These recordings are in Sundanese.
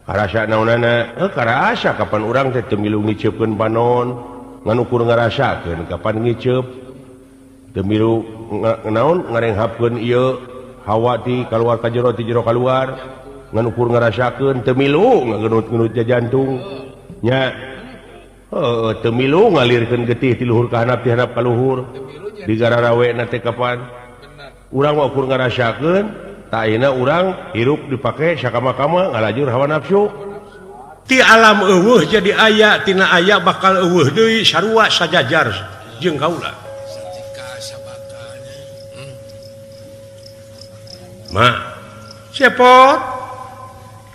Karasa naonana? Karasa kapan urang teh teu milu ngiceupkeun panon, ngan ukur ngarasakeun kapan ngiceup. Teu milu naon ngarenghapkeun ieu hawa ti kaluar ka jero ti jero kaluar, ngan ukur ngarasakeun teu milu ngagenut-genut jantung. Nya heuh teu milu ngalirkeun getih ti luhur ka handap ti handap ka luhur. Di gararawena teh kapan? Urang mah ukur ngarasakeun, tah ayeuna urang hirup dipake sakama-kama ngalajur hawa nafsu. Ti alam eueuh jadi aya, tina aya bakal eueuh deui sarua sajajar jeung kaula. Ma, cepot.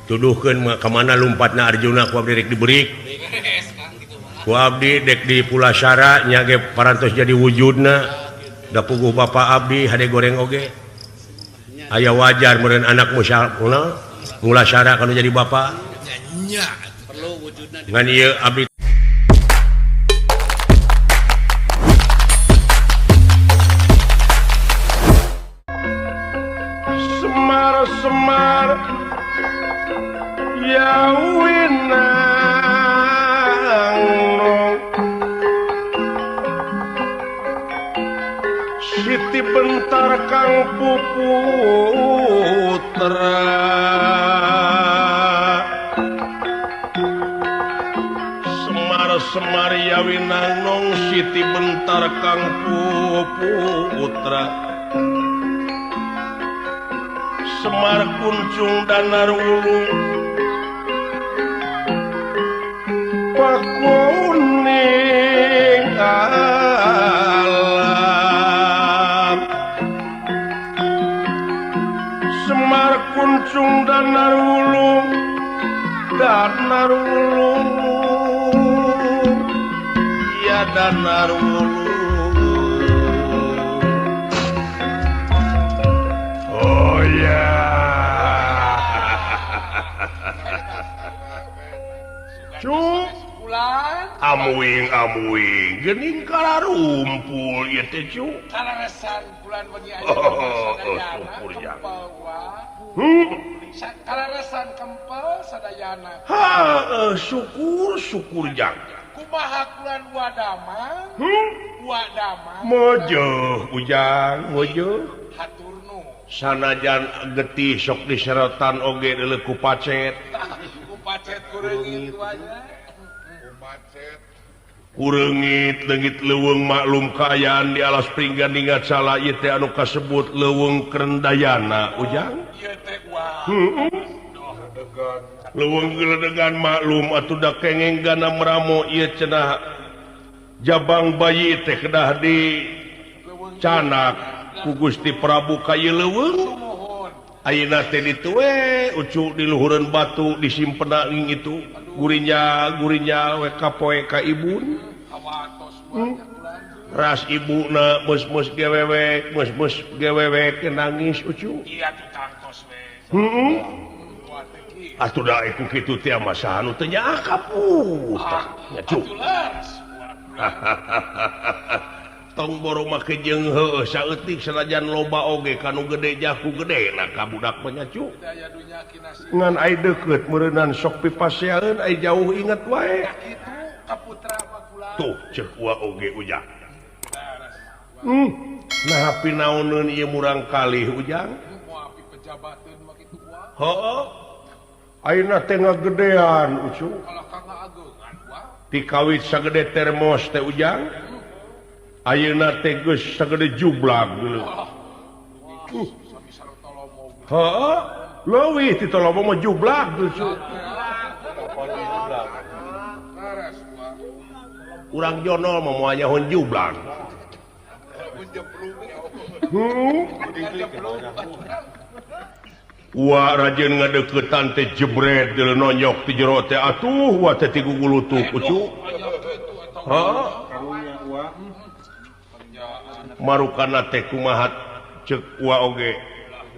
Tuduhkeun mah ka mana lumpatna Arjuna ku abdi rek dibeurik. Ku abdi dek di Pulasara nya ge parantos jadi wujudna. Da puguh bapa abdi hade goreng oge. Aya wajar meureun anak mulasara kana jadi bapa. Perlu wujudna. Ngan ieu abdi Semar semar ya winang Siti Bentar kang puputra Semar semar ya winangnong Siti Bentar kang puputra Semar kuncung danar wulu Pakuning alam Semar kuncung danar wulu danar wulu ya danar wulu. Oh ya. Cu amuing amuing geuning kalarumpul ieu teh cu. Kalaresan bulan wengi aya syukur ya. Kalaresan kempel sadayana. Ha, syukur syukur jang. Kumaha kulan wadama? Wadama. Mojoh ujang, mojoh. Hatur nuhun. Sanajan getih sok diserotan oge deuleu ku pacet. Ku pacet kureungit wanya. Kureungit leungit leuweung maklum kaayaan di alas pringgan ingat salah ieu teh anu kasebut leuweung Krendayana ujang. Ieu teh wah. Heeh. Leuweung geledegan maklum atuh da kengeng gana meramo ieu cenah jabang bayi teh kedah di canak ku Gusti Prabu ka ieu leuweung. Ayeuna teh ditu we ucu di luhureun batu disimpena itu gurinya gurinya we kapoe ka ibun. Ras ibuna mus-mus gewewek mus-mus gewewek nangis ucu. Iya tuh tangtos we. Heeh. Atuh da ku kitu teh mah saha nu teu nyaah kapuh. Nya cu. Tong boro make jeung heueuh saeutik sanajan loba oge kanu gede jaku gede na ka budak mah nya cu. Ngan ai deukeut meureunan sok pipaseaeun ai jauh inget wae. Tuh ceuk wa oge ujang. Nah pinaoneun ieu murang kalih ujang. Heueuh. Ayeuna teh ngagedean ucu. Ti kawit sagede termos teh ujang. Ayeuna teh geus sagede jublag geuleuh. Heueuh, leuwih ti tolomo mah jublag geus. Urang jonol mah moal nyaho jublag. Wa rajeun ngadeuketan teh jebret deuleu nonyok ti jero teh atuh wa teh ti gugulutuk ucu. Heuh. Marukana teh kumaha ceuk wa oge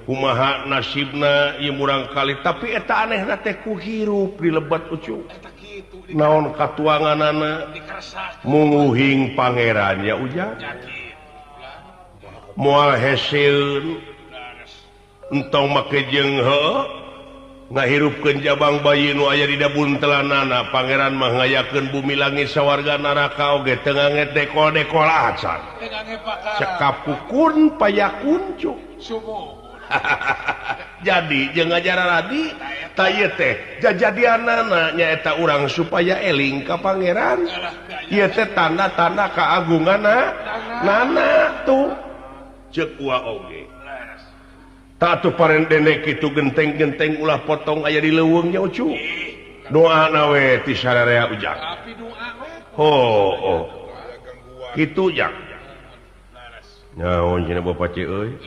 kumaha nasibna ieu murang kali tapi eta anehna teh ku hirup di lebet ucu. Naon katuanganana munguhing pangeran ya ujang. Moal heseun entong make jeung heueuh Ngahirupkeun jabang bayi nu aya di dabuntelanana pangeran mah ngayakeun bumi langit sawarga neraka oge teu nganget dekol-dekol acan. Cekap kukun payakun cuk. Jadi jeung ngajaran adi ta ieu teh jajadianana nyaeta urang supaya eling ka pangeran. Ieu teh tanda-tanda kaagunganna nana tuh ceuk ua oge. Ta atuh parendene kitu genteng-genteng ulah potong aya di leuweung nya ucu. Doana we ti sararea ujang. Oh, oh. Kitu jang. Naon cenah Bapak Ce euy?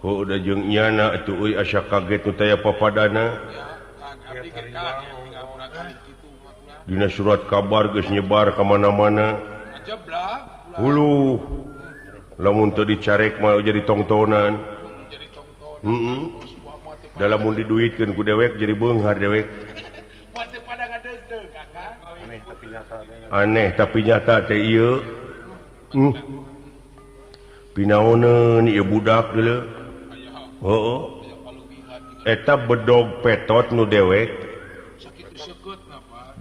Oh, udah jeung nyana atuh euy asa kaget nu taya papadana. Dina surat kabar geus nyebar ka mana-mana. Huluh. Lamun teu dicarek mah jadi tongtonan. Heeh. Da lamun diduitkeun ku dewek jadi beunghar dewek. Aneh tapi nyata teh ieu. Pinaoneun ieu budak deuleu. Heeh. Eta bedog petot nu dewek.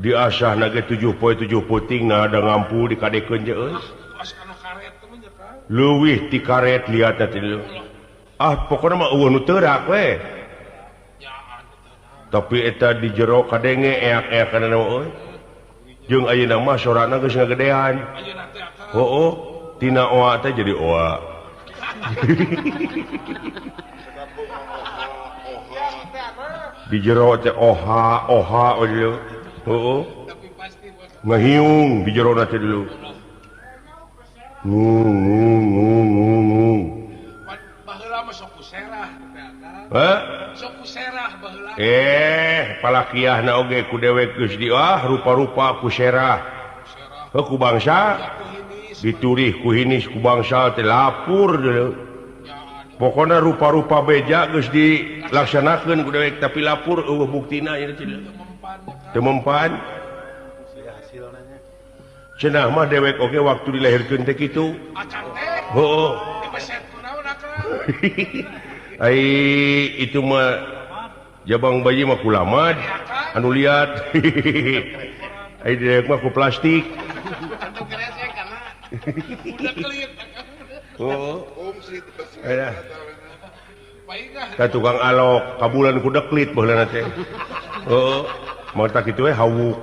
Diasahna ge 7 poe 7 peuting nah ada ngampu dikadekeun je euy. Leuwih ti karet liat teh leuh. Ah pokona mah eueuh nu teurak we. Tapi eta di jero kadenge eak-eak kana euy. Jeung ayeuna mah sorana geus ngagedean. Heeh, tina oa teh jadi oa. Di jero teh oha oha we. Heeh. Ngahiung di jero teh dulu. Ngung ngung ngung ngung. Baheula mah sok kuserah teh akang. Heh? Sok kuserah baheula. Palakiahna oge ku dewek geus di ah rupa-rupa kuserah. Heuh ku bangsa diturih ku hinis ku bangsa teh lapur deuleu. Pokona rupa-rupa beja geus dilaksanakeun ku dewek tapi lapur eueuh buktina ieu teh. Teu mempan. Cenah mah dewek oge waktu dilahirkeun teh kitu. Heuh. Ai itu mah jabang bayi mah kulamad anu liat. Ai dewek mah ku plastik. Oh. Ka tukang alok kabulan ku deklit baheulana teh. Heeh. Mata kitu we hawuk.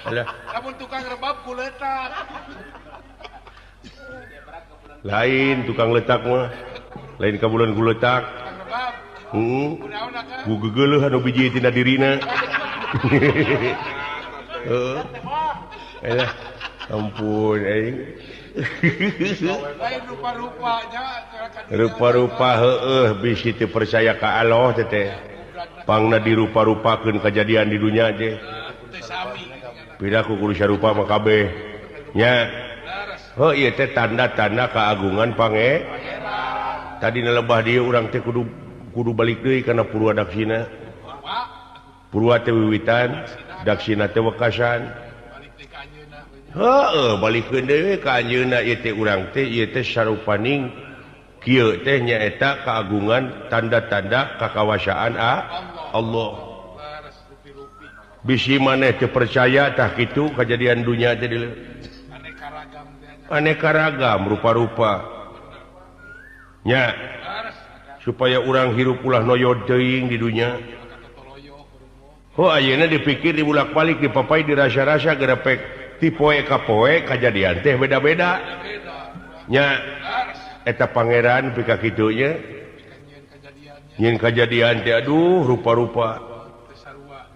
Lamun tukang rebab ku letak. Lain tukang letak mah. Lain kabulan ku letak. Heeh. Ku gegeuleuh anu biji tina dirina. Heeh. Alah, ampun aing. Lain rupa-rupanya rupa-rupa heueuh bisi teu percaya ka Allah teh teh. Pangna dirupa-rupakeun kajadian di dunya teh. Pira ku kudu sarupa mah kabeh nya. Heuh ieu teh tanda-tanda keagungan pange. Tadi lebah dieu urang teh kudu balik deui kana Purwa Daksina. Purwa teh wiwitan, Daksina teh wekasan. Heeh, balikeun deui ka anjeunna ieu teh urang teh ieu teh sarupaning kieu teh nyaeta keagungan tanda-tanda kakawasaan Allah. Bisi maneh teu percaya tah kitu kajadian dunya teh deuleu. Aneka ragam rupa-rupa. Nya supaya urang hirup ulah noyod teuing di dunya. Oh ayeuna dipikir dibulak-balik dipapai dirasa-rasa gerepek ti poe ka poe kajadian teh beda-beda. Nya eta pangeran pika kitu nya. Nyeun kajadian teh aduh rupa-rupa.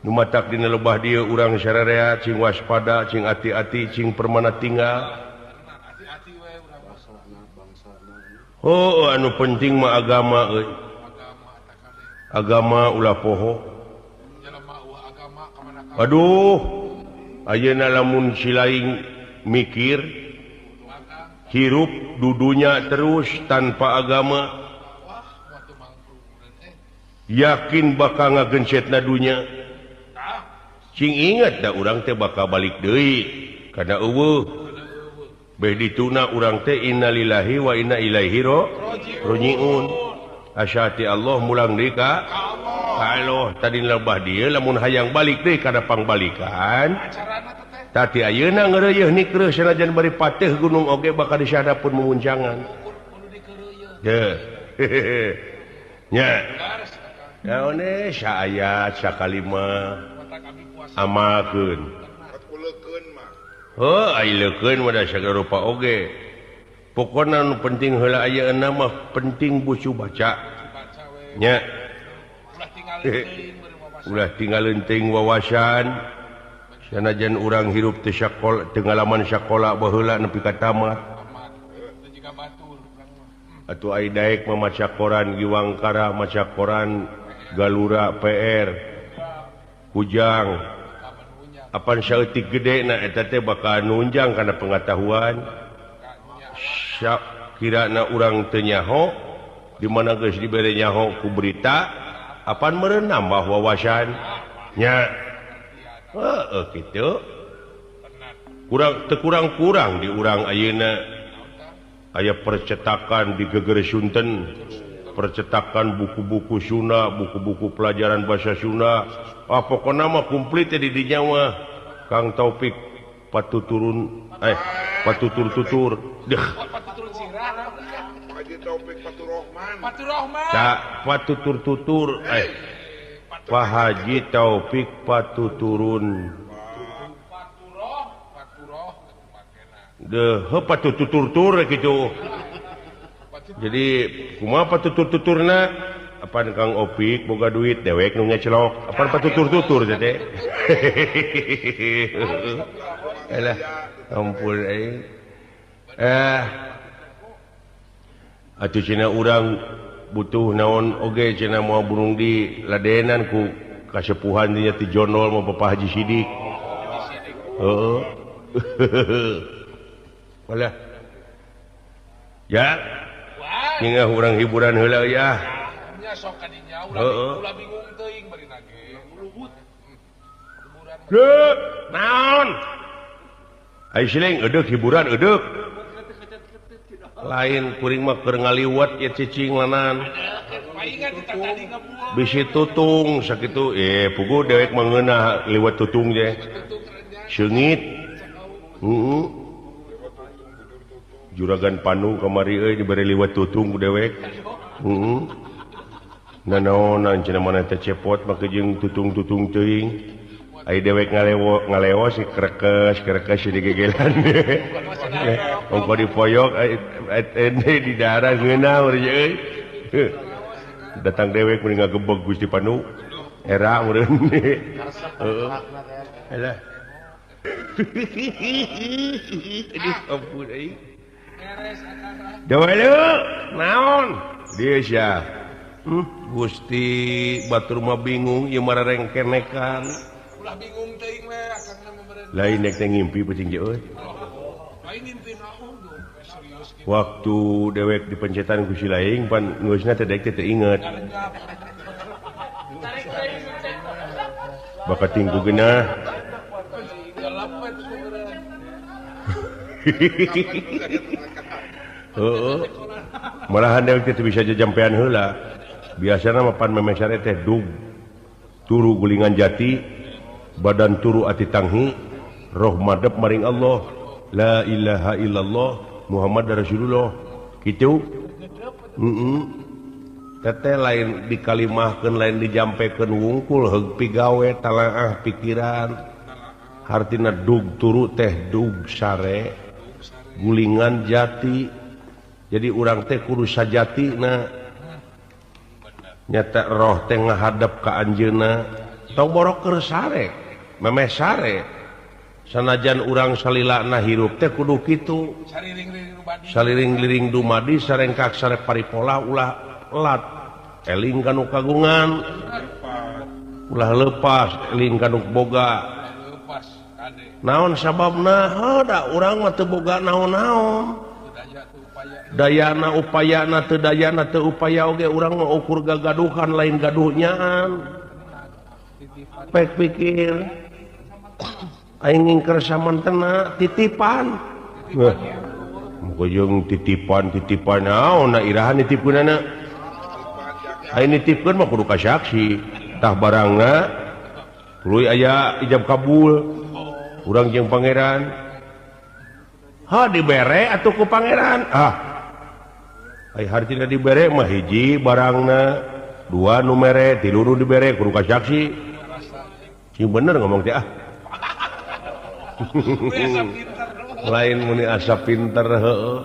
Nu matak dina lebah dieu urang sararea cing waspada, cing ati-ati, cing permana tinggal. Oh anu penting mah agama euy. Agama ulah poho. Aduh ayeuna lamun silaing mikir hirup dudunya terus tanpa agama yakin bakal ngagencetna dunya. Cing ingat da urang teh bakal balik deui kana eueuh. Beh dituna urang teh innalillahi wa inna ilaihi rajiun. Asyati Allah mulang deui ka Allah. Tadi lebah dieu lamun hayang balik deui kana pangbalikan. Tati ayeuna ngeureuyeun nikreuh sanajan bari pateuh gunung oge bakal disahadapun mumuncangan. Deuh. Nya. Naon eh saayat sakalima amalkeun. Heuh ai leukeun mah da sagala rupa oge. Pokona nu penting heula ayeuna mah penting bucu baca. Nya. Ulah tinggalin teuing wawasan. Sanajan urang hirup teu sakola teu ngalaman sakola baheula nepi ka tamat. Atuh ai daek mah maca koran Giwangkara, maca koran Galura PR Kujang. Apan saeutik gede na eta teh bakal nunjang kana pengetahuan. Kirana urang teu nyaho di mana geus dibere nyaho ku berita apan meureun nambah wawasan nya. Heeh kitu. Kurang teu kurang-kurang di urang ayeuna aya percetakan di Geger Sunten, percetakan buku-buku Sunda, buku-buku pelajaran bahasa Sunda. Ah pokona mah komplit di dinya mah. Kang Taufik patuturun patutur-tutur. Deh. Haji Taufik Faturrohman. Tak patutur-tutur Pak Haji Taufik Patuturun. Deh, patutur-tutur gitu. Jadi kumaha patutur-tuturna? Apan Kang Opik boga duit dewek nu ngecelok. Apan patutur-tutur teh. Elah, ampun euy. Atuh cenah urang butuh naon oge cenah moal burung di ladenan ku kasepuhan dinya ti Jonol mau Bapak Haji Sidik. Heeh. Walah. Ya. Ningah urang hiburan heula ya. Nya sok ka dinya ulah bingung teuing bari nage. Leuh, naon? Ai siling eudeuk hiburan eudeuk. Lain kuring mah keur ngaliwat ya cicing lanan. Bisi tutung sakitu puguh dewek mah ngeunah liwat tutung je. Seungit. Heeh. Juragan Panu kamari euy dibere liwat tutung ku dewek. Heeh. Nanaonan cenah mana teh cepot make jeung tutung-tutung teuing. Ai dewek ngalewo si krekes-krekes di gegelan. Ongko dipoyok di daerah ngeunah euy. Datang dewek mending ngagebeg Gusti Panu. Era meureun. Heeh. Alah. Aduh ampun euy. Dewa naon? Dieu sia. Gusti batur mah bingung ieu mah rarengkenekan. Ulah bingung teuing we akangna meureun. Lain nek teh ngimpi peuting ge euy. Lain ngimpi naon serius kitu. Waktu dewek dipencetan ku si laing pan geusna teh dek teh teu inget. Bakat tingku geunah. Heeh. Malahan dewek teh bisa jajampean heula. Biasana mah pan memeh sare teh dug turu gulingan jati, badan turu ati tanghi, roh madep maring Allah. La ilaha illallah Muhammad Rasulullah. Kitu. Heeh. Teteh lain dikalimahkeun lain dijampekeun wungkul heug pigawe talaah pikiran. Hartina dug turu teh dug sare, gulingan jati. Jadi urang teh kudu sajatina. Nyata roh teh ngahadap ka anjeunna. Tong borok keur sare, memeh sare. Sanajan urang salilana hirup teh kudu kitu. Saliring-liring dumadi sarengkak sare paripola ulah lat. Eling kanu kagungan. Ulah lepas eling kanu boga. Naon sababna? Heuh urang mah teu boga naon-naon. Dayana upayana teu dayana teu upaya oge urang mah ukur gagaduhan lain gaduhnyaan. Pek pikir aing ngingker samantena titipan. Jeung titipan-titipan naon na irahan nitipkeunana. Aya nitipkeun mah kudu ka saksi. Tah barangna tuluy aya ijab kabul. Urang jeung pangeran. Ha dibere atuh ku pangeran. Ah. Ai hartina dibere mah hiji barangna, dua nu mere, tilu nu dibere kudu ka saksi. Cing bener ngomong teh ah. Lain muni asa pinter heueuh.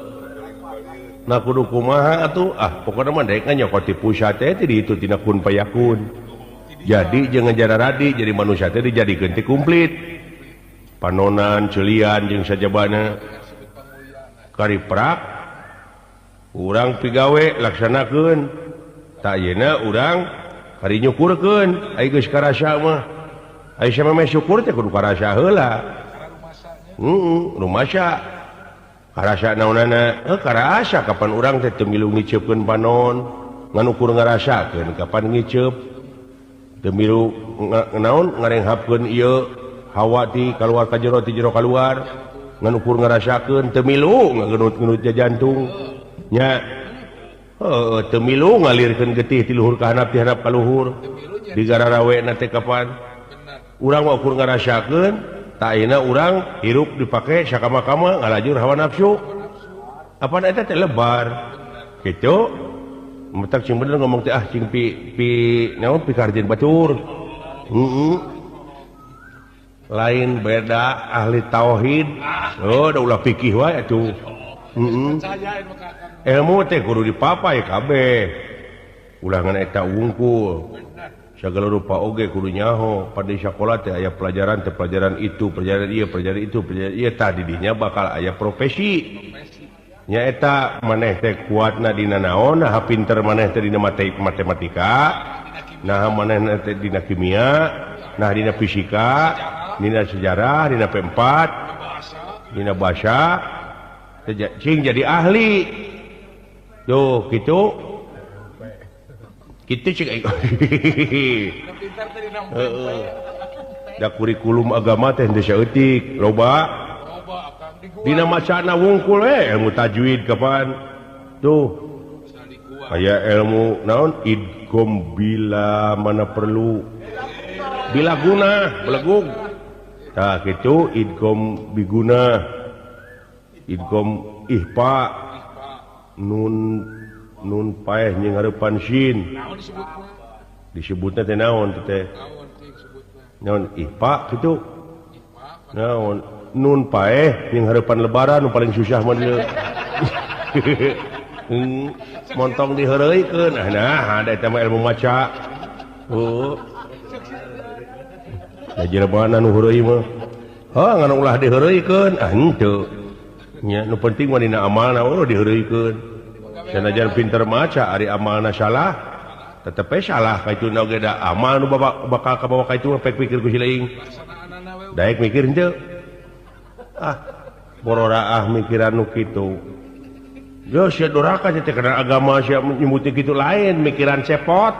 Nah kudu kumaha atuh? Ah pokona mah daek nyokot ti pusat teh di ditu tina kun payakun. Jadi jeung ngajararadi jadi manusia teh dijadikeun teh komplit. Panonan, ceulian jeung sajabana. Kariprak urang pigawe laksanakeun. Ta ayeuna urang kari nyukurkeun ai geus karasa mah. Ai samemeh syukur teh kudu karasa heula. Rumasa karasa naonana karasa kapan urang teh teu milu ngiceupkeun panon ngan ukur ngarasakeun kapan ngiceup teu milu naon ngarenghapkeun ieu hawa ti kaluar ka jero ti jero kaluar ngan ukur ngarasakeun teu milu ngagenut-genut jantung nya heuh teu milu ngalirkeun getih ti luhur ka handap ti handap ka luhur di gararawe na teh kapan urang mah ukur ngarasakeun taina urang hirup dipake sakama-kama ngalajur hawa nafsu apa eta teh lebar kitu metak cing bener ngomong teh ah cing pi pi naon pikarjeun batur heeh lain beda ahli tauhid oh da ulah fikih wae atuh heeh ilmu teh kudu dipapai kabeh ulah ngan eta wungkul segala rupa oge kudu nyaho pada sekolah teh aya pelajaran teh pelajaran itu pelajaran ieu pelajaran itu pelajaran ieu tah di dinya bakal aya profesi nyaeta maneh teh kuatna dina naon nah pinter maneh teh dina matematika nah maneh teh dina kimia nah dina fisika dina sejarah dina P4 dina bahasa cing jadi ahli tuh kitu kitu cik da kurikulum agama teh henteu saeutik loba dina macana wungkul we ilmu tajwid kapan tuh aya ilmu naon idgham bila mana perlu bila guna belegug tah kitu idgham biguna idgham ihfa nun nun paeh jeung hareupan shin disebutna teh naon teh naon ihfa kitu naon nun paeh jeung hareupan lebaran nu paling susah mah dieu montong diheureuykeun nah ada eta mah ilmu maca heuh da jelema nu heureuy mah heuh ngan ulah diheureuykeun ah henteu nya nu penting mah dina amalna oh diheureuykeun sanajan pinter maca ari amalna salah tetep we salah ka itu oge da amal nu bakal kabawa ka itu pek pikir ku si leuing daek mikir henteu ah bororaah mikiran nu kitu geus sia doraka teh kana agama sia nyebuti kitu lain mikiran cepot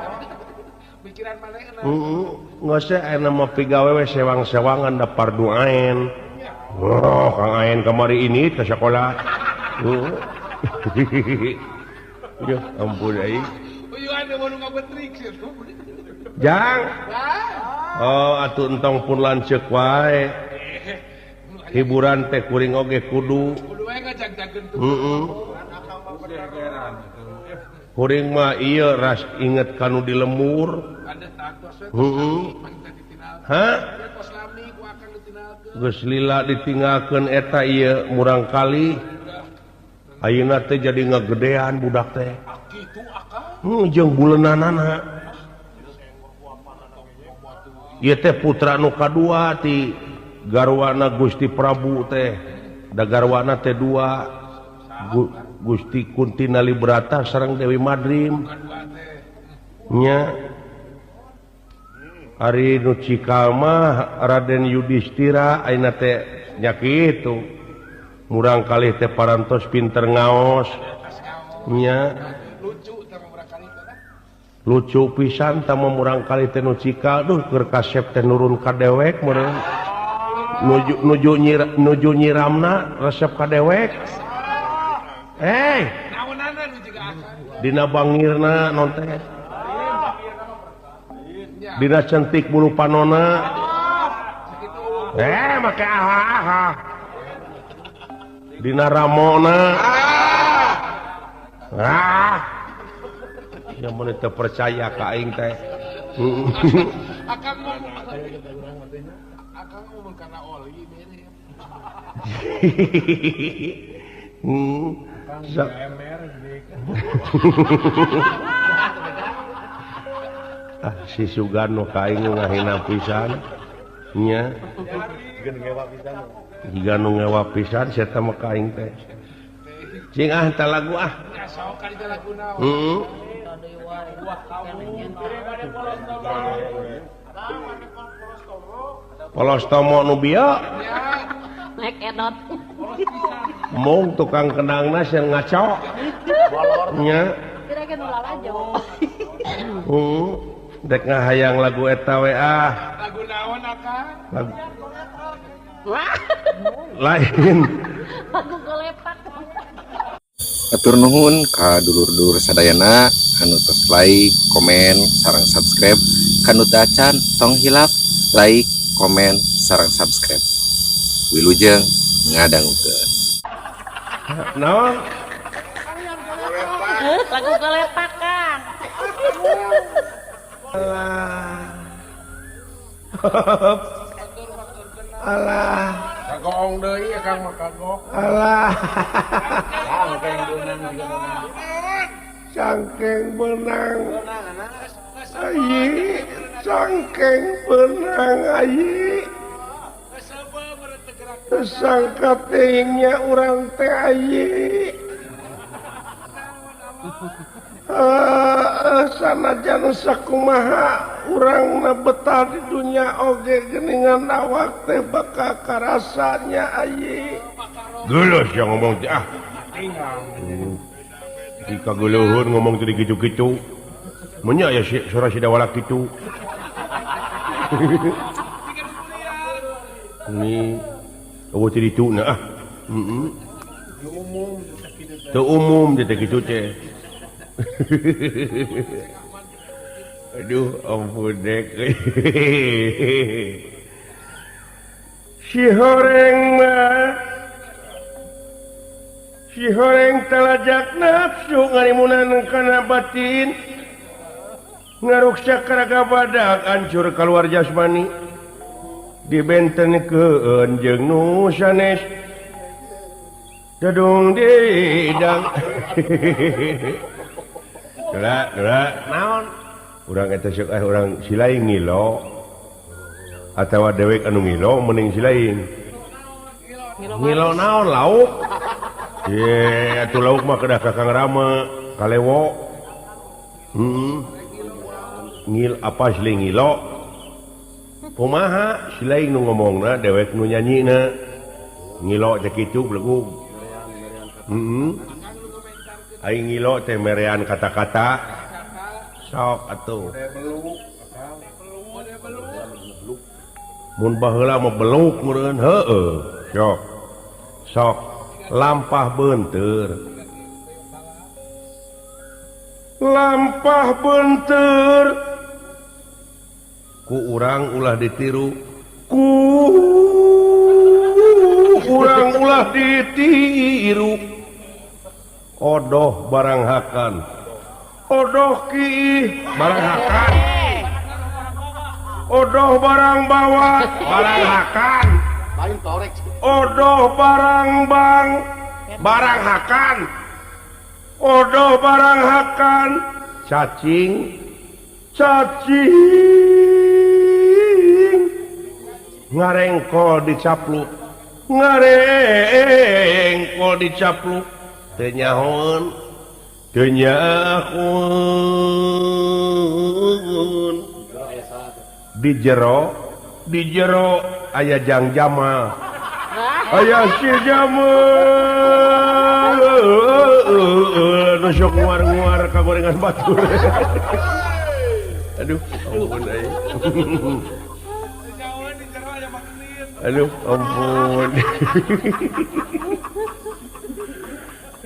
pikiran manehna heeh geus aya mah pigawe we sewang-sewangan da parduaen oh Kang Aen kamari ini ka sakola heeh. Ya ampun ai. Jang. Oh atuh entong pun lanceuk wae. Hiburan teh kuring oge kudu. Heeh. Kuring mah ieu ras inget kanu di lemur. Heeh. Hah? Geus lila ditinggalkeun eta ieu murang kali. Ayeuna teh jadi ngagedean budak teh. Jeung buleunanana. Ieu teh putra nu kadua ti garwana Gusti Prabu teh. Da garwana teh dua. Gusti Kunti Nalibrata sareng Dewi Madrim. Nya Ari nu cikal mah Raden Yudhistira ayeuna teh nya kitu. Murang kalih teh parantos pinter ngaos nya lucu pisan tama murang kalih teh nu cikal duh keur kasep teh nurun ka dewek meureun nuju nyiramna resep ka dewek. Eh, dina bangirna non teh. Dina cantik bulu panona. Eh, make aha-aha. Dina ramona. Ah. Yang mun teu percaya ka aing teh. Akang ngomong karena oli mirip. Ah, si Sugan nu ka aing ngahina pisan nya. Jiga nu ngewa pisan sia teh mah ka aing teh. Cing ah tah lagu ah. Heeh. Polos tomo nu bieu naik edot. Mung tukang kendangna sieun ngaco. Nya. Kira-kira nu lalajo. Heeh, dek ngahayang lagu eta we ah. Lagu naon akang? Lagu lain. Lagu golepak. Atur nuhun ka dulur-dulur sadayana anu tos like, komen, sareng subscribe. Kanu teu acan tong hilap like, komen, sareng subscribe. Wilujeng ngadangukeun. Naon? Lagu golepak kan. Alah. Alah. Kagong deui akang mah kagok. Alah. Cangkeng beunang juga beunang. Cangkeng beunang. Ayi, cangkeng beunang ayi. Sangka teuingnya urang teh ayi. Sanajan sakumaha urang na betah di dunia oge geuningan awak teh bakal karasanya ayi. Geuleuh sia ngomong teh ah. Jika geuleuheun ngomong teh kitu-kitu. Menya aya suara si dawala kitu. Ini eueuh teh ditu na ah. Heeh. Teu umum teh kitu teh. Aduh ampun dek. Si horeng mah si horeng talajak nafsu ngarimunan kana batin ngaruksak karaga badak hancur kaluar jasmani dibentenkeun jeung nu sanes dadung didang. Dula, dula, naon? Urang eta sok ah urang silaing ngilo atawa dewek anu ngilo mending silaing. Ngilo naon lauk? Ye, atuh lauk mah kedah ka Kang Rama, kalewo. Heeh. Ngil apa silaing ngilo? Kumaha silaing nu ngomongna dewek nu nyanyina. Ngilo teh kitu belegug. Heeh. Aing ngilo teh merean kata-kata sok atuh. Mun baheula mah beluk meureun heueuh sok. Sok lampah beunteur. Lampah beunteur ku urang ulah ditiru. Ku urang ulah ditiru. Odoh barang hakan. Odoh kiih barang hakan. Odoh barang bawa barang hakan. Odoh barang bang barang hakan. Odoh barang hakan. Cacing cacing ngarengkol dicapluk. Ngarengkol dicapluk. Teu nyahoeun teu nyahoeun di jero aya jang jama aya si jama nu sok nguar-nguar ka gorengan batur. Aduh ampun euy. Aduh ampun.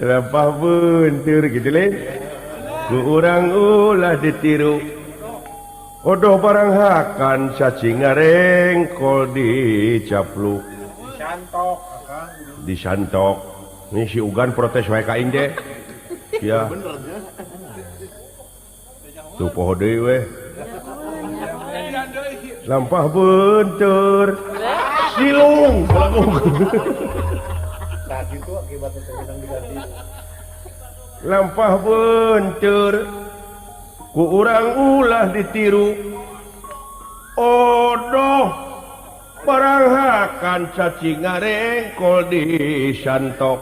Lampah beunteur gitu lain. Ku urang ulah ditiru. Odoh barang hakan cacing ngarengkol dicapluk. Disantok akang. Disantok. Ini si Ugan protes wae ka aing teh. Ya. Tuh poho deui we. Lampah beunteur. Silung Nah gitu akibatnya terkadang diganti. Lampah beunteur ku urang ulah ditiru. Odoh barang hakan cacing ngarengkol disantok.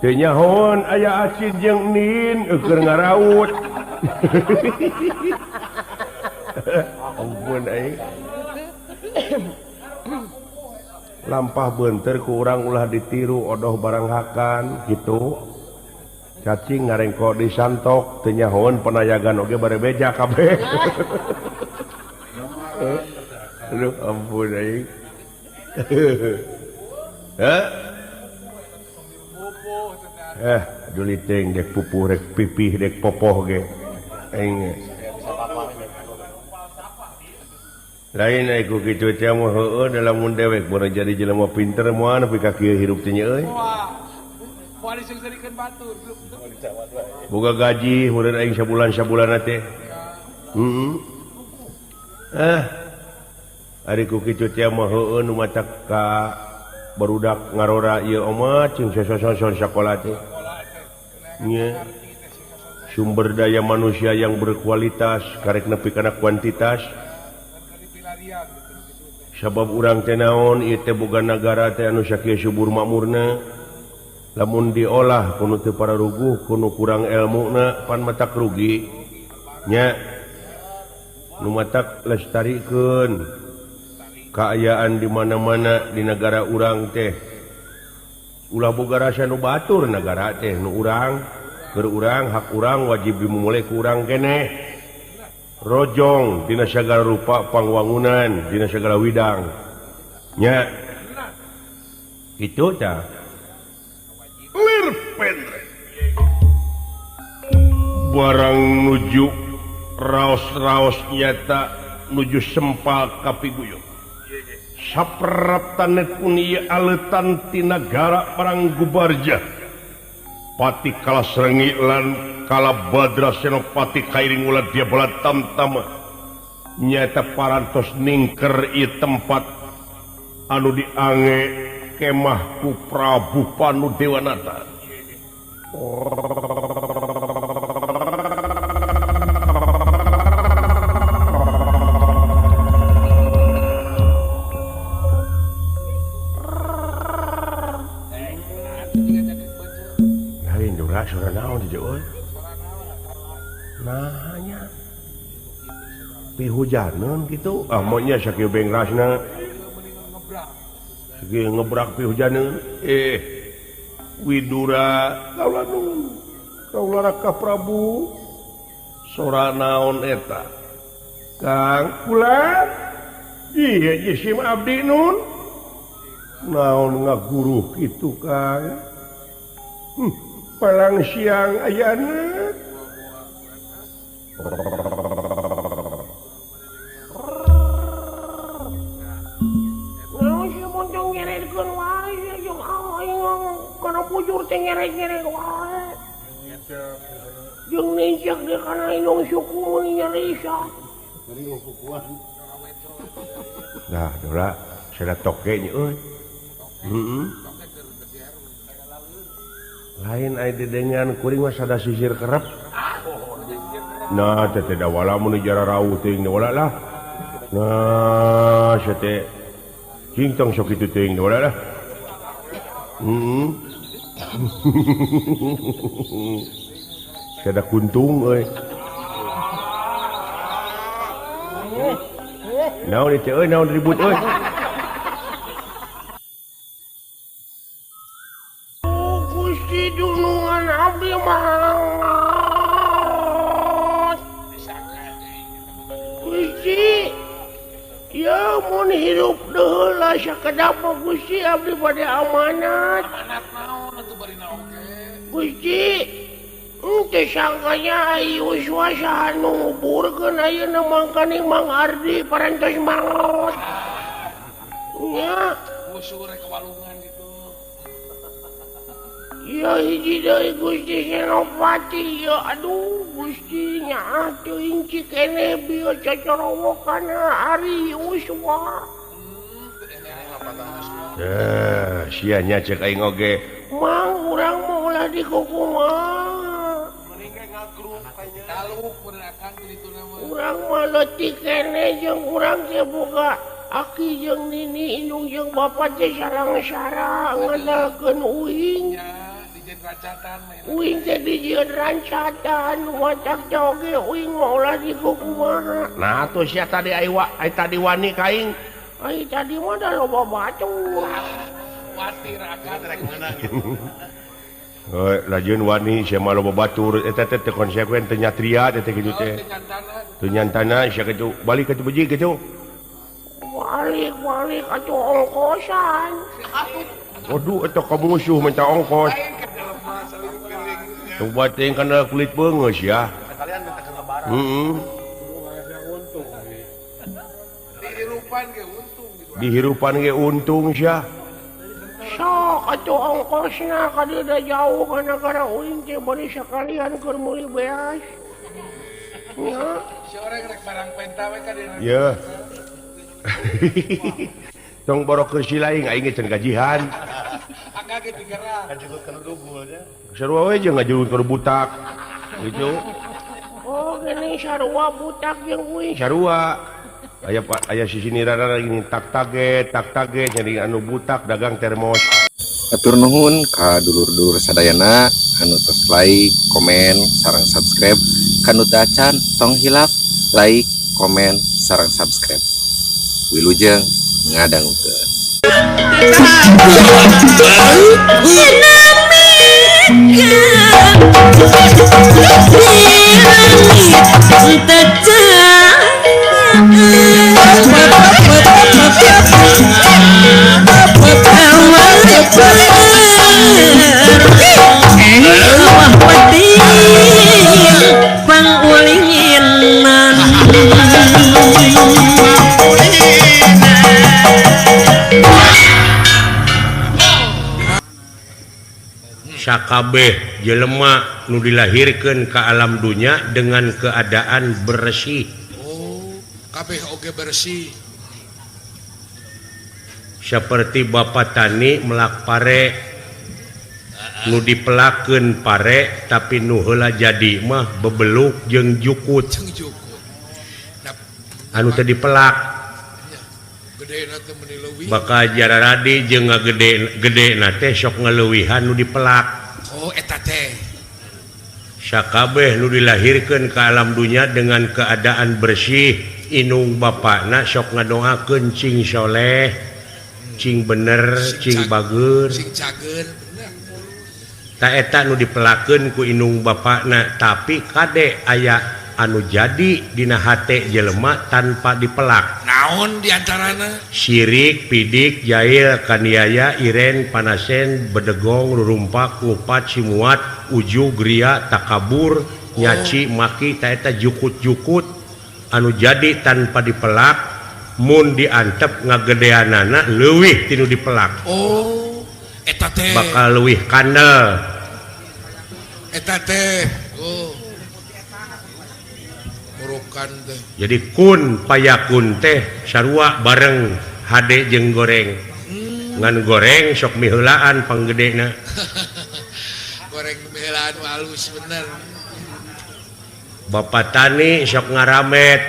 Teu nyahoan aya acin jeung nin keur ngaraut. Ampun aing. Lampah beunteur ku urang ulah ditiru odoh barang hakan gitu. Cacing ngarengkol disantok teu nyahoan penayagan oge bare beja kabeh. Aduh ampun aing. Heh. Duli teuing dek pupuh rek pipih dek popoh ge. Aing. Lain ai ku kitu teh mah heueuh da lamun dewek mun jadi jelema pinter moal nepi ka kieu hirup teh nya euy. Moal diseungseurikeun batur. Boga gaji meureun aing sabulan-sabulanna teh. Heeh. Ari ku kitu teh mah heueuh nu matak ka barudak ngarora ieu omat jeung sososon sakola teh. Nya. Sumber daya manusia yang berkualitas karek nepi kana kuantitas. Sabab urang teh naon ieu teh boga nagara teh anu sakieu subur makmurna. Lamun diolah kuno teu pararuguh kuno kurang elmuna pan matak rugi. Nya. Nu matak lestarikeun kaayaan di mana-mana di negara urang teh. Ulah boga rasa nu batur nagara teh nu urang, keur urang hak urang wajib dimulai ku urang keneh. Rojong dina sagala rupa pangwangunan dina sagala widang. Nya. Kitu tah. Lir pendre. Barang nuju raos-raos nyata nuju sempal kapiguyub. Sapraptane pun ieu aleutan ti nagara Perang Gubarja. Pati Kalasrengi lan Kalabadra Senopati kairing ulah dia bola tamtama. Nyata parantos ningker ieu tempat anu diange kemah ku Prabu Panudewanata. Lain jurah suara naon di jauh. Nah nya pihujaneun kitu. Ah monya sakieu bengrasna. Sakieu ngebrak pihujaneun. Widura kaula nu kaula Raka Prabu. Sora naon eta? Kang kula ieu jisim abdi nun. Naon ngaguruh kitu Kang? Palang siang ayana. Naon si moncong nyeretkeun wae jeung aing kana bujur teh nyeret-nyeret wae. Jeung nincak di kana indung suku mun nyerisa. Nah, Dora, sada toke nya euy. Heeh. Lain ai dedengan kuring mah sada sisir kerep. Nah, teh teh dawala mun jara rauh teuing wala lah. Nah, teh cing tong sok kitu teuing wala lah. Heeh. Sada kuntung euy. Naon ieu euy, naon ribut euy. Gusti dunungan abdi mah. Gusti, ya mun hirup deheula sakedap Gusti abdi bade amanat. Amanat naon atuh barina oge. Gusti teu sangkanya ai Yuswa saha nu nguburkeun ayeuna mangkaning Mang Ardi parantos maot. Nya musuh rek walungan gitu. Ieu hiji deui Gusti Senopati ieu aduh Gusti nyaah teuing keneh bieu cocorowokan Ari Yuswa. Sia nya cek aing oge. Mang urang mah ulah dikukumaha. Urang mah leutik keneh jeung urang teh boga aki jeung nini indung jeung bapa teh sarang-sarang ngandalkeun uing. Uing teh dijieun rancatan matak teh oge uing mah ulah dikukumaha. Nah atuh sia tadi ai tadi wani ka aing. Ai tadi mah da loba batur. Watir akan rek meunang gitu. Heuh, lajeun wani sia mah loba batur eta teh teu konsekuen teu nyatria teh kitu teh. Teu nyantana sia kitu balik ka beji kitu. Balik-balik atuh ongkosan. Waduh eta ka musuh minta ongkos. Coba teh kana kulit beungeus ya. Heeh. Dihirupan ge untung sia. Sok atuh ongkosna ka dieu da jauh ka nagara uing teh bari sakalian keur meuli beas. Nya. Si oreng rek barang penta we ka dieu. Ye. Tong borok keur silaing aing ge can gajihan. Akang ge digerak. Ngajegut kana dugul nya. Sarua we jeung ngajegut kana butak. Gitu. Oh, geuning sarua butak jeung uing. Sarua. Aya aya sisi rara ini tak tage nyari anu butak dagang termos. Atur nuhun ka dulur-dulur sadayana anu tos like, komen, sarang subscribe. Kanu teu acan tong hilap like, komen, sarang subscribe. Wilujeng ngadangukeun. Sakabeh jelema nu dilahirkeun ka alam dunya dengan keadaan bersih. Oh, kabeh oge bersih. Seperti bapak tani melak pare nu dipelakeun pare tapi nu heula jadi mah bebeluk jeung jukut. Anu teu dipelak. Bakal jararadi jeung ngagede gede na teh sok ngaleuwihan nu dipelak. Oh eta teh. Sakabeh nu dilahirkeun ka alam dunya dengan keadaan bersih, inung bapakna sok ngadoakeun cing soleh, cing bener, cing bager, cing cager, bener. Ta eta nu dipelakeun ku inung bapakna, tapi kade aya anu jadi dina hate jelema tanpa dipelak. Naon diantarana? Sirik, pidik, jail, kaniaya, iren, panasen, bedegong, rurumpak, ngupat, simuat, ujug, ria, takabur, nyaci, maki, ta eta jukut-jukut anu jadi tanpa dipelak mun diantep ngagedeanana leuwih tinu dipelak. Oh, eta teh bakal leuwih kandel. Eta teh. Oh. Jadi kun payakun teh sarua bareng hade jeung goreng. Ngan goreng sok miheulaan panggedena. Goreng miheulaan halus bener. Bapak tani sok ngaramet.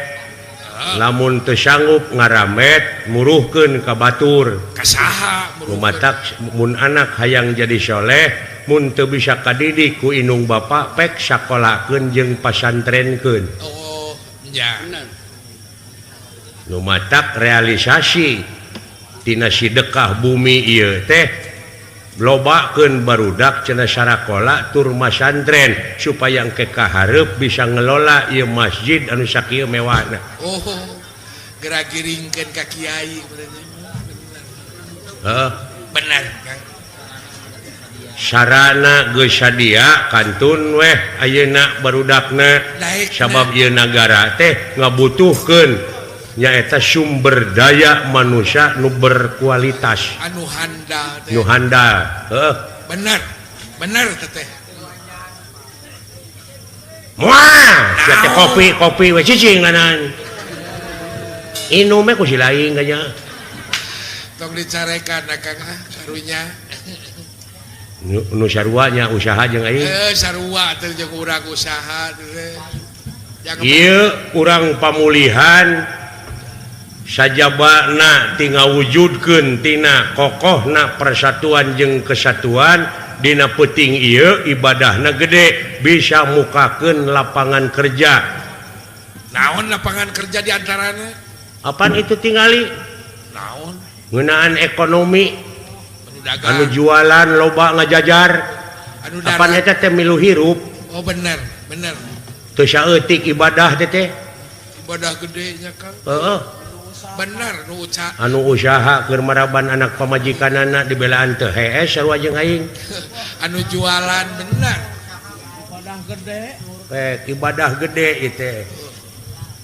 Lamun teu sanggup ngaramet muruhkeun ka batur. Ka saha muruhkeun? Matak mun anak hayang jadi soleh mun teu bisa kadidik ku indung bapa pek sakolakeun jeung pasantrenkeun. Oh. Ya. Nu matak realisasi tina sidekah bumi ieu teh lobakeun barudak cenah sarakola tur masantren supaya engke kahareup bisa ngelola ieu masjid anu sakieu mewahna. Oh, geura-giringkeun ka kiai bener. Heeh, bener Kang. Sarana geus sadia kantun weh ayeuna barudakna sabab ieu nagara teh ngabutuhkeun nyaeta sumber daya manusia nu berkualitas anu handal teh. Nu handal heuh bener bener teteh moal sia teh kopi we cicing lanan inum we ku si lain kanya tong dicarekan akang ah karunya nu sarua nya usaha jeung aing sarua teh jeung urang usaha teh ieu urang pamulihan sajabana ti ngawujudkeun tina kokohna persatuan jeung kesatuan dina peuting ieu ibadahna gede bisa mukakeun lapangan kerja. Naon lapangan kerja di antarana? Apaan itu tingali? Naon? Ngeunaan ekonomi anu jualan loba ngajajar anu apaan eta teh milu hirup. Oh bener bener teu saeutik ibadah teh teh ibadah gede nya Kang. Heeh bener nu usaha anu usaha keur maraban anak pamajikanana dibelaan teu hees sarua jeung aing anu jualan bener ibadah gede ibadah gede ieu teh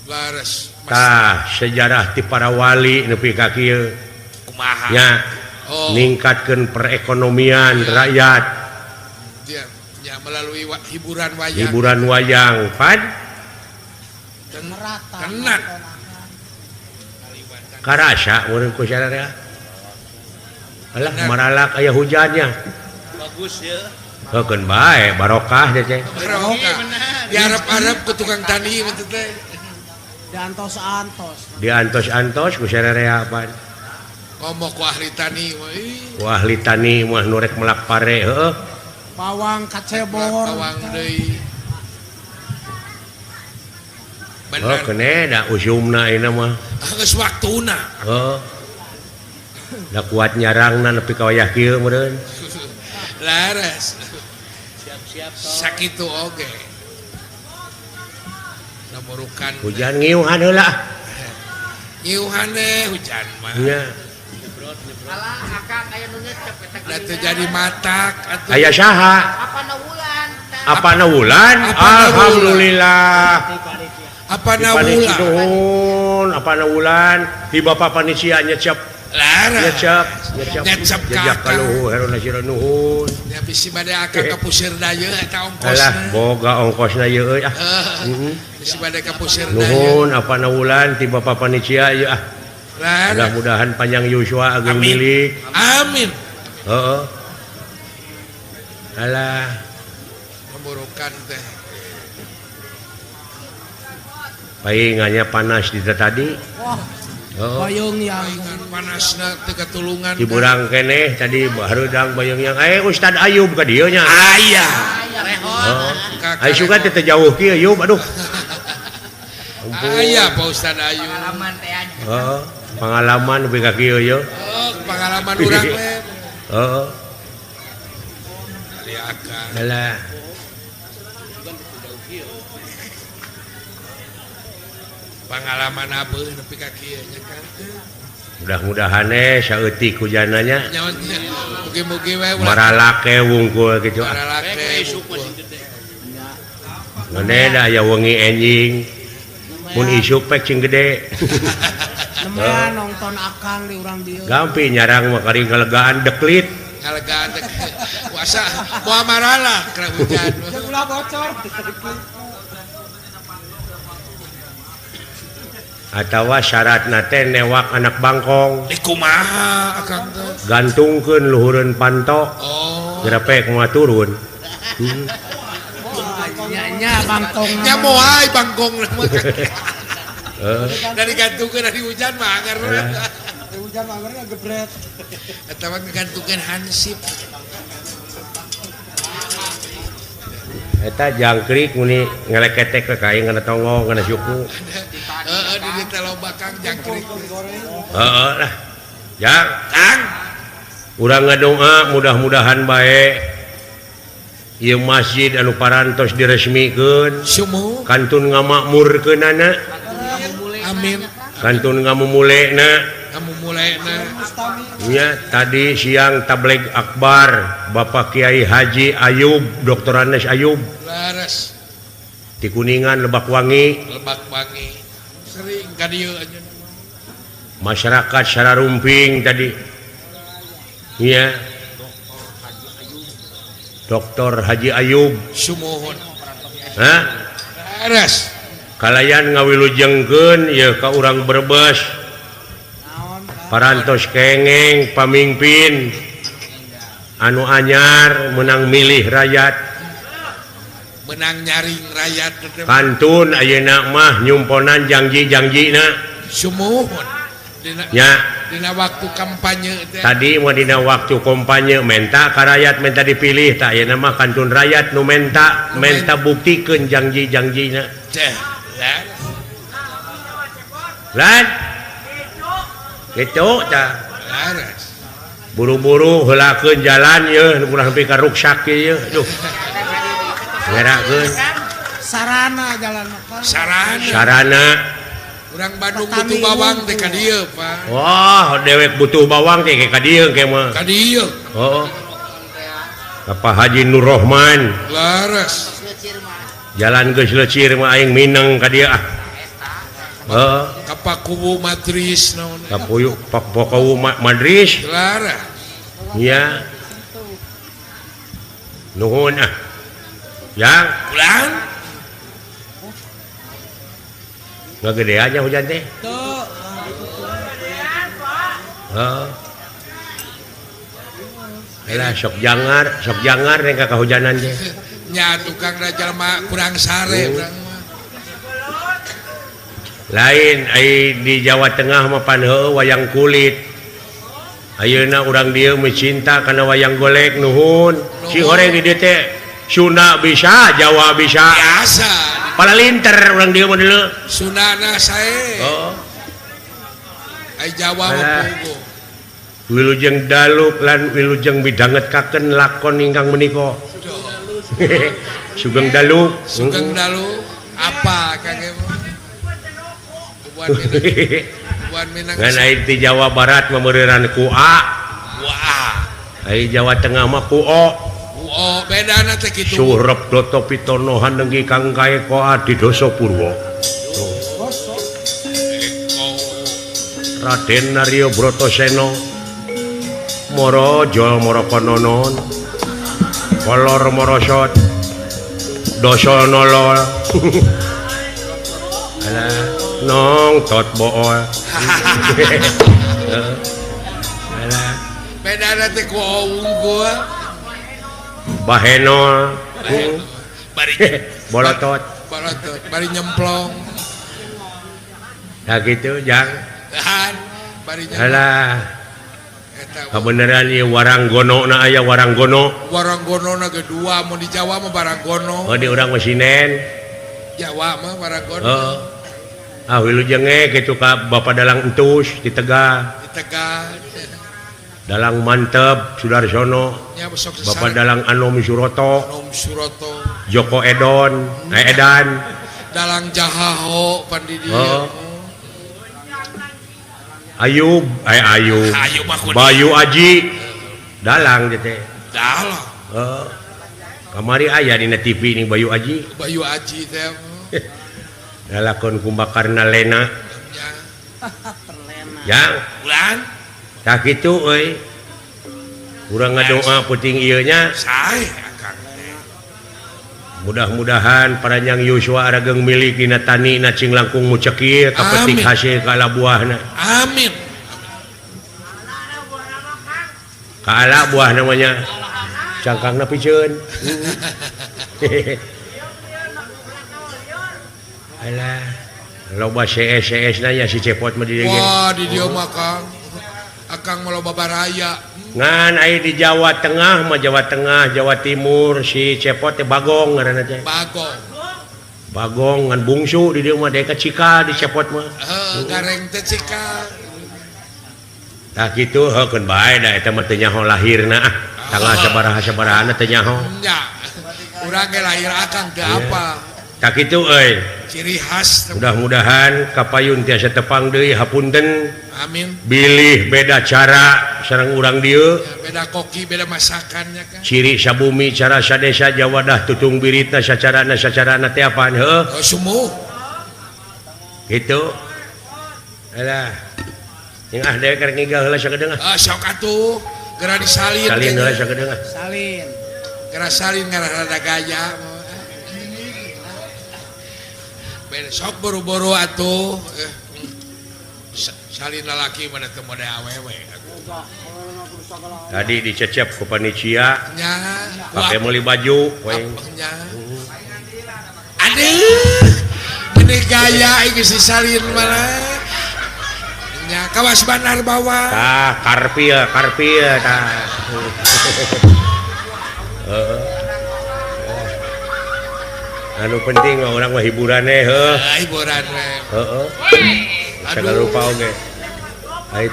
lares tah sejarah ti para wali nepi ka kieu kumaha nya. Oh. Ningkatkeun perekonomian ya. Rakyat ya, ya, melalui hiburan wayang hiburan wayang pan tenan karasa urang ku sararea alah maralak aya hujannya bagus ya heukeun bae barokah teh teh barokah diarep-arep ku tukang tani mah teh diantos-antos diantos-antos ku sararea pan ngomong ku ahli tani mah ku ahli tani mah nu rek melak pare heueuh bawang kacebor bawang deui bener oh kene da usumna ayeuna mah geus waktuna heuh da kuat nyarangna nepi ka wayah kieu meureun laras siap-siap sakitu oge namurukan hujan ngiuhan heula ngiuhan deh hujan mah nya alah akang aya nu ngecep eta da teu jadi matak atuh aya saha apana wulan apana wulan alhamdulillah apana wulan nuhun apana wulan di bapak panitia nyecep laras nyecep nyecep jejak kaluhur herona sira nuhun nya bisi bade akang ka pusirna ieu eta ongkosna alah boga ongkosna ieu euy ah bisi bade ka pusirna nuhun apana wulan ti bapak panitia ieu ah mudah-mudahan panjang yuswa agung milik amin heeh alah pemburukan teh paingannya panas di tadi wah heeh bayung yang panasna teu katulungan diburang keneh tadi hareudang bayung yang Ustad Ayub ka dieu nya aya heeh aya sugan teh jauh kieu Yub aduh aya Pak Ustad Ayub pengalaman teh heeh pengalaman nepi ka kieu ye oh pengalaman urang we heeh ari akang alah pengalaman abeuh nepi ka kieu nya kan mudah-mudahan saeutik hujananya mugi-mugi we maralake wungkul kitu maralake wungkul ngene da aya wengi enjing mun isuk pek cing gede Nemean nonton akang di urang dieu gampi nyarang mah kari ngalegaan deklit ngalegaan deklit puasa moal marala keur hujan ulah bocor atawa syaratna teh newak anak bangkong di kumaha akang teh gantungkeun luhureun panto oh geura pek moal turun nya bangkong nya moal bangkong dari gantungkeun dari hujan mah anger dari hujan mah angerna gebret eta mah ngagantungkeun hansip eta jangkrik muni ngeleketek ke kain kana tonggong kana suku heeh di dieu teh loba Kang jangkrik heeh lah jang Kang urang ngadoa mudah-mudahan bae ieu masjid anu parantos diresmikeun kantun ngamakmurkeunana amin kantun ngamumulena mulena. Nya tadi siang tabligh akbar Bapak Kiai Haji Ayub, Dr. Andes Ayub. Laras. Di Kuningan Lebak Wangi. Lebak Wangi. Sering ka dieu anjeun. Masyarakat Sararumping tadi. Nya. Dr. Haji Ayub. Sumuhun. Hah? Laras. Kalayan ngawilujengkeun ye ka urang Brebes. Parantos kengeng pamingpin anu anyar menang milih rakyat. Menang nyaring rakyat. Kantun ayeuna mah nyumponan janji-janjina. Sumuhun. Nya dina waktu kampanye teh. Tadi mah dina waktu kampanye menta ka rakyat menta dipilih tah ayeuna mah kantun rakyat nu menta menta buktikeun janji-janjina. Teh. Lan. Kitu tah. Laras. Buru-buru heulakeun jalan yeuh nu kurang sampai ka ruksak ieu. Duh. Ngerakeun. Sarana jalan mah. Sarana. Sarana. Urang Bandung butuh bawang teh ka dieu, Pak. Wah, dewek butuh bawang teh ka dieu ke mah. Ka dieu. Heeh. Bapak Haji Nur Rohman. Laras. Jalan geus leucir mah aing mineng ka dieu ah. Heeh. Ka Pakuwu Madris naon. Ka Pakuwu Madris. Laras. Nya. Nuhun ah. Yang pulang. Nggak aja hujan teh. Heeh. Lah sok jangar nih ka kahujanan teh. Nya tukang da jalma kurang sare urang mah. Lain ai di Jawa Tengah mah pan heueuh wayang kulit. Ayeuna urang dieu mencinta kana wayang golek nuhun. Si horeng di dieu teh Sunda bisa, Jawa bisa. Biasa. Palalinter urang dieu mah deuleu. Sunana sae. Oh. Ai Jawa mah puguh. Wilujeng dalu lan wilujeng midhangetkaken lakon ingkang menika. Sugeng dalu. Sugeng dalu apa Kang Emo? Buan Minang. Ngan ai di Jawa Barat mah meureureunan ku A. Ku A. Ai Jawa Tengah mah ku O. Oh, bedana teh kitu. Surep Doto Pitono hanenggi kang kaeka Adidosa Purwa. Raden Narya Bratasena Maraja Marakanonon Kolor Marasot Dasa Nala. Alah, nong tot bool. Alah. Bedana teh ku unggul. Bahenol bari bolotot bolotot bari nyemplong nah gitu jang bari nyemplong. Alah kabeneran ieu waranggono na aya waranggono waranggono na ge dua mun di Jawa mah waranggono. Oh di urang mah sinen Jawa mah waranggono. Heeh. Ah wilujeng ge kitu ka Bapak Dalang Entus di Tegal. Di Tegal. Dalang Mantep Sudarsono, ya, Bapak Dalang Anom Suroto, Anom Suroto, Joko Edon, Edan, Dalang Jahaho Pandidi, oh. Ayub, Ayub, Bayu Aji, Dalang gitu. Dalang. Oh. Kamari aya dina TV ini Bayu Aji. Bayu Aji teh. Lalakon Kumbakarna Lena. Ya. Yang. Ulang. Tak gitu euy. Urang ngadoa peuting ieu nya. Sae akang teh. Mudah-mudahan paranjang Yuswa arageng milik dina tani na cing langkung mucekir kapetik hasil kaala buahna. Amin. Kaala buah namanya. Cangkangna piceun. Alah, loba CS-CS na nya si Cepot mah di dieu. Wah, di dieu mah Kang. Akang mah loba baraya. Ngan aya di Jawa Tengah mah Jawa Tengah, Jawa Timur si Cepot teh Bagong ngaranna teh. Bagong. Bagong ngan bungsu di dieu mah deka cikal di Cepot mah. Heuh, gareng teh cikal. Tah kitu heukeun bae da eta mah teu nyaho lahirna ah. Tanggal sabaraha-sabarahana teu nyaho. Nya. Urang ge lahir akang teu apa. Tah kitu euy. Ciri khas. Mudah-mudahan kapayun tiasa tepang deui hapunten. Amin. Bilih beda cara sareng urang dieu. Ya, beda koki, beda masakannya kan. Ciri sabumi cara sadesa jawadah tutung biritna sacarana sacarana teh apaan heuh? Oh, sumuh. Gitu. Alah. Yang ah dewek rek ngigal heula sakedeung ah. Ah sok atuh, geura disalin. Salin heula sakedeung ah. Salin. Geura salin ngarah rada gaya. Besok buru-buru atuh. Salin lalaki mana teu mode awewe. Tadi dicecep ku panitia. Nya, pake meuli baju we. Nya. Aduh, meni gaya ieu si salin malah. Nya kawas bandar bawa. Tah, karpil, karpil tah. Heeh. Anu penting mah urang mah hiburan we heuh. Hiburan we. Heeh. Segala rupa oge. Ai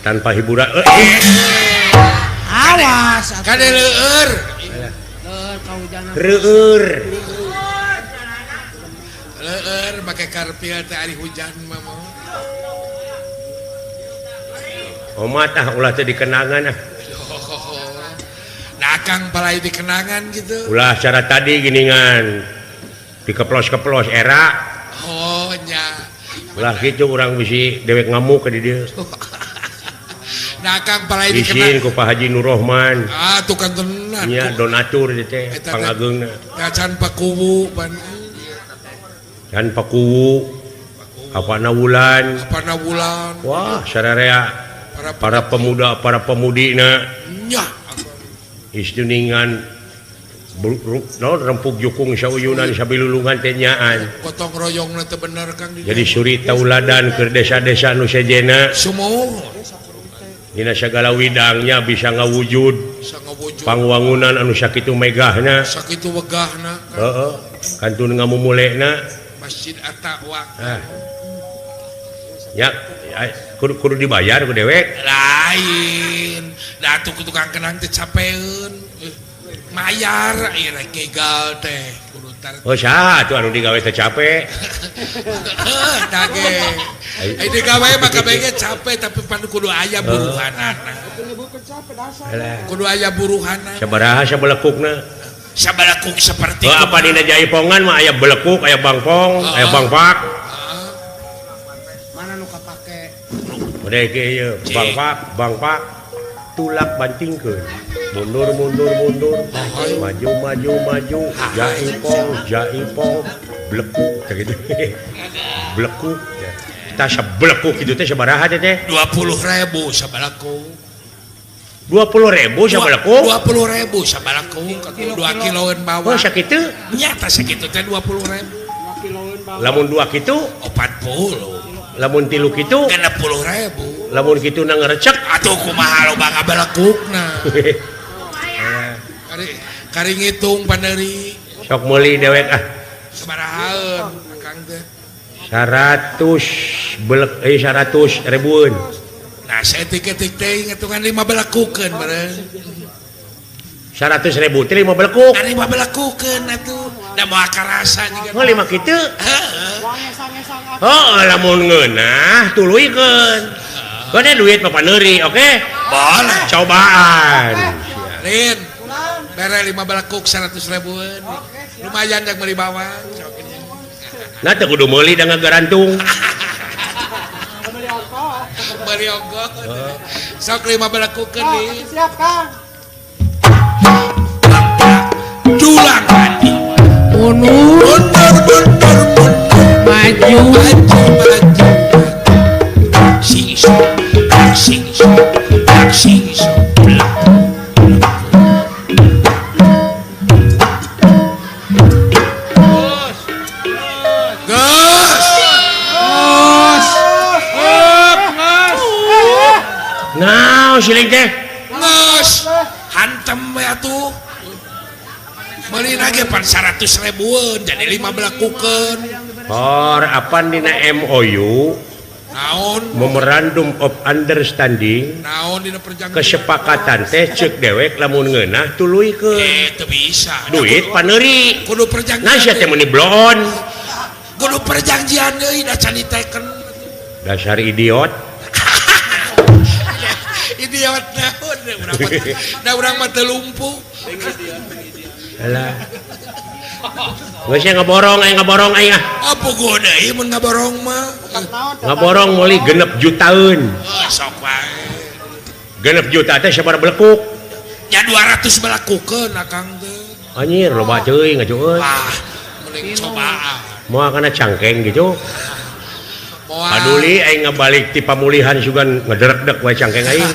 tanpa hiburan Awas kade leueur. Leueur kahujanan. Reueur. Leueur make karpil teh ari hujan mah. Omat ah ulah teh dikenangan ah. Nah akang palai dikenangan gitu. Ulah cara tadi giningan dikeplos-keplos era. Oh nya. Ulah gitu urang bisi dewek ngamuk ke di dieu. Nah akang palai dikenangan. Isin ku Pak Haji Nur Rohman. Ah tukang tenan. Nya donatur teh pangageungna. Can pakuwu pan. Can pakuwu. Apana wulan. Apana wulan. Wah, sararea para pemuda para pemudina. Nya. Istuningan naon rempug jukung sauyunan sabilulungan teh nyaan. Gotong royongna teh bener Kang. Jadi suri tauladan keur desa-desa nu sejenna. Sumuhun. Dina sagala widangnya bisa ngawujud. Pangwangunan anu sakitu megahna. Sakitu wegahna. Heeh. Kantun ngamumulena Masjid At-Taqwa. Ah. Ya, kudu dibayar ku dewek. Lain. Da atuh ku tukang kenang teh capeun. Mayar ieu rek ngigal teh kudu tar. Oh saha atuh anu digawe teh capek. Heuh tah ge. Ai digawe mah kabeh ge capek tapi pan kudu aya buruhanana. Kudu aya buruhanana. Sabaraha sabelekukna? Sabalekuk seperti oh, apa dina jaipongan mah aya belekuk, aya bangpong, aya bangpak. Mana nu kapake? Udah ieu bangpak, bangpak tulak bantingkeun. Mundur mundur mundur, maju maju maju, jaipong jaipong, blekuk teh gitu. Blekuk. Tah sablekuk kitu teh sabaraha teh? 20.000 sabalekuk. 20.000 sabalekuk? 20.000 sabalekuk, 2 kiloan bawang. Oh sakitu? Nya tah sakitu teh 20.000. Lamun 2 kitu 40. Lamun 3 kitu 60.000. Lamun kitu na ngerecek atuh kumaha loba ngabalekukna. Kari ngitung pandeuri. Sok meuli dewek ah. Sabarahaeun akang teh? 100 belek 100 ribuan. Nah, saya tik-tik teh ngitungan 5 belekukeun bareng. 100.000 teh 5 belekuk. Nah, 5 belekukeun atuh. Da moal karasa juga. Oh, 5 kitu? Heeh. Heeh, lamun ngeunah tuluykeun. Gede duit mah paneuri, oke? Boleh. Cobaan. Lin. Bere 5 belekuk 100 ribuan. Lumayan yang meuli bawang. Nah, teu kudu meuli da ngagarantung. Meuli ongkoh. Sok 5 belekukeun deui. Siap, Kang. Dulang hati. Mundur, mundur, mundur, mundur. Maju, maju, maju. Sing sing sing sing. Nah, siling teh. Nges, hantem we atuh. Meuli ge pan 100 ribuan jadi 5 belekukeun. Hor, apan dina MOU? Naon? Memorandum of Understanding. Naon dina perjanjian? Kesepakatan teh ceuk dewek lamun ngeunah tuluykeun. Teu bisa. Duit paneuri. Kudu perjanjian. Nah, sia teh meuni bloon. Kudu perjanjian deui da can diteken. Dasar idiot. Idiot naon urang mah. Da urang mah teu lumpuh. Alah. Geus ngaborong aing ngaborong aing ah. Apa deui mun ngaborong mah? Ngaborong meuli 6 jutaeun. Oh, sok wae. 6 juta teh sabaraha belekuk? Ya 200 belakukeun akang teh. Anjir loba teuing ngajueun. Ah, mending cobaan. Moal kana cangkeng gitu. Paduli aing ngabalik ti pamulihan sugan ngederek-dek wae cangkeng aing.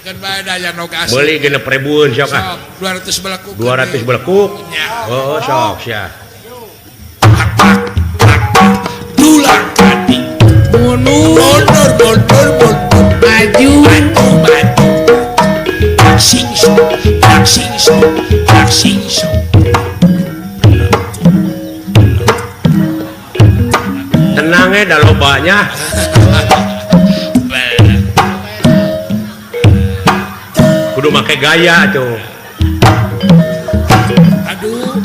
Kan bae daya nog asli. Meuli 6 ribueun sok ah. 200 belekuk. 200 belekuk. Oh, sok sia. Dulang kati. Mundur mundur mundur maju maju maju. Sing song, sing song, sing song. Tenangnya dah lobanya. Kudu make gaya tuh. Aduh.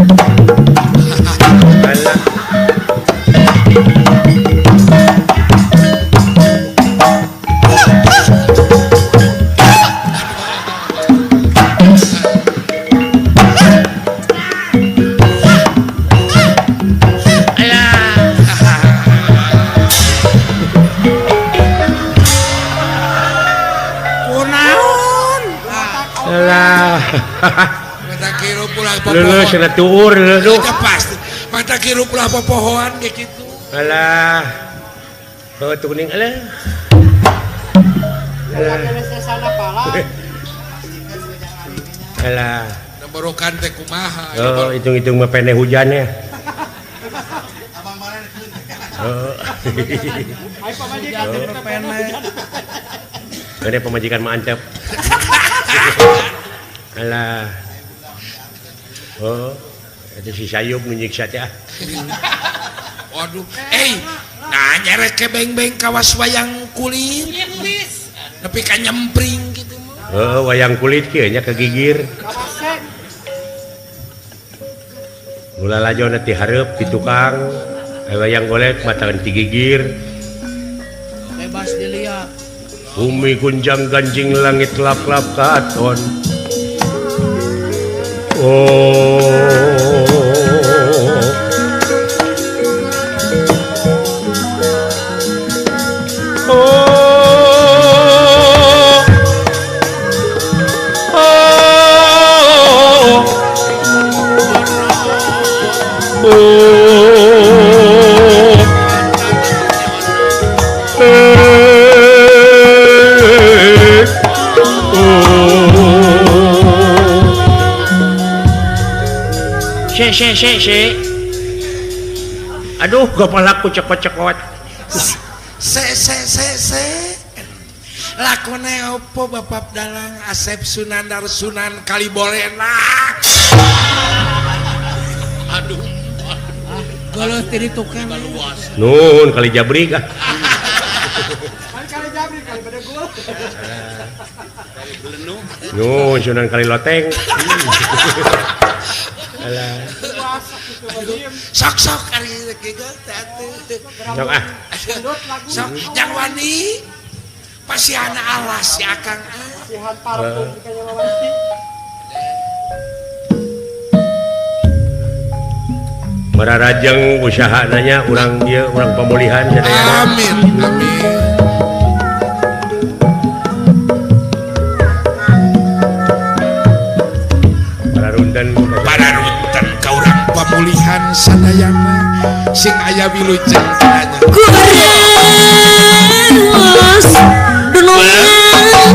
Alah. Lulus kena tuur lulus. Pasti. Mata kirup lah popohoan kayak gitu. Alah. Oh tuh kuning alah. Alah. Nemborokan teh kumaha. Oh, hitung-hitung mah pene hujan ya. Oh. Gede pemajikan mah antep. Alah. Oh, itu si Sayub nyiksa teh. Waduh, nah nyerek ke beng-beng kawas wayang kulit. Nepi ka nyempring gitu mah. Oh, wayang kulit kieu nya kegigir. Mula lajona ti hareup ti tukang, wayang golek matakeun ti gigir. Bebas dilihat. Bumi gunjang ganjing langit lap-lap katon. Oh, oh, oh, oh, Se se se. Aduh, kepalaku cekot-cekot. Se se se se. Lakone opo Bapak Dalang Asep Sunandar Sunan Kalibolena. Aduh. Geuleuh tiri tukang. Nuhun kali jabrik ah. Kali jabrik kali bedegul. Nuhun Sunan Kali Loteng. Alah. Sok-sok ari kieu teh atuh. Sok ah. Sok jang wani. Pasihana alas si akang ah. Pasihan parfum kayaknya mah. Mararajeng usahananya urang ieu urang pemulihan sadayana. Amin amin. Pararunten ka urang pamulihan sadayana sing aya wilujeng tanya. Kureus dunungan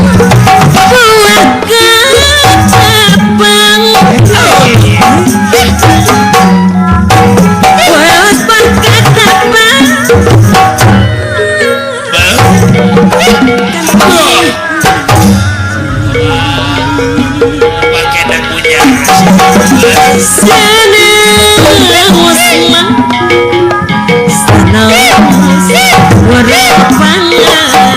buah kacapang.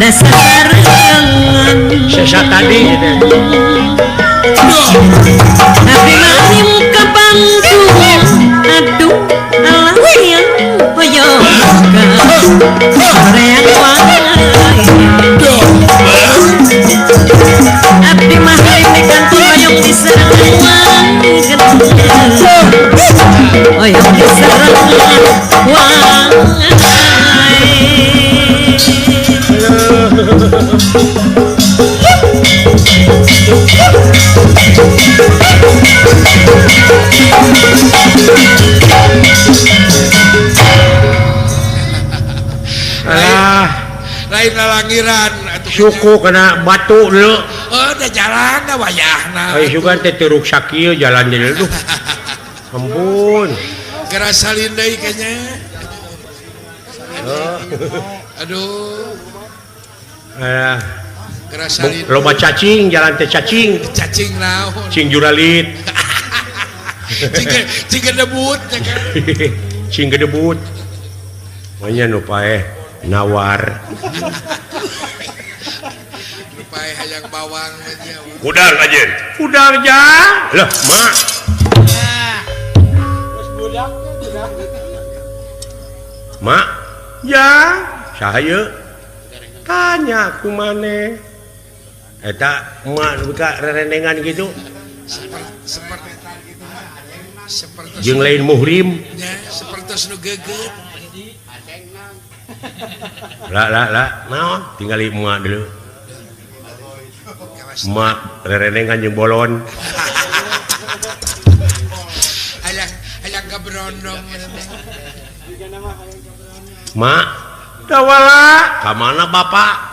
Dasar sesa tadi abdi mahim kabantu aduh alah yang hoyong soreang wae abdi mahim di kantor hoyong diserang hoyong diserang wae. Alah, lain lalangiran suku kena batu dulu. Oh, udah jalan dah wayahna. Ai sugan teh teu ruksak ieu jalan deui duh. Ampun. Geura salin deui kayaknya. Aduh. Alah. Geura salin. Loba cacing jalan teh cacing. Cacing naon? Cing juralit. Cing gedebut teh kan. Cing gedebut. Manya nu paeh nawar. Nu paeh hayang bawang aja. Kudang aja. Kudang jang. Lah, mak. Geus budak budak. Mak, jang, saha ieu? Tanya ku maneh. Eta emak nu ka rerendengan kitu. Seperti jeung lain muhrim. Nya, sapertos nu geugeut. Lah lah lah, naon tinggali emak dulu. Emak rerendengan jeung bolon. Hayang hayang kaberondong. Mak, dawala ka mana bapak?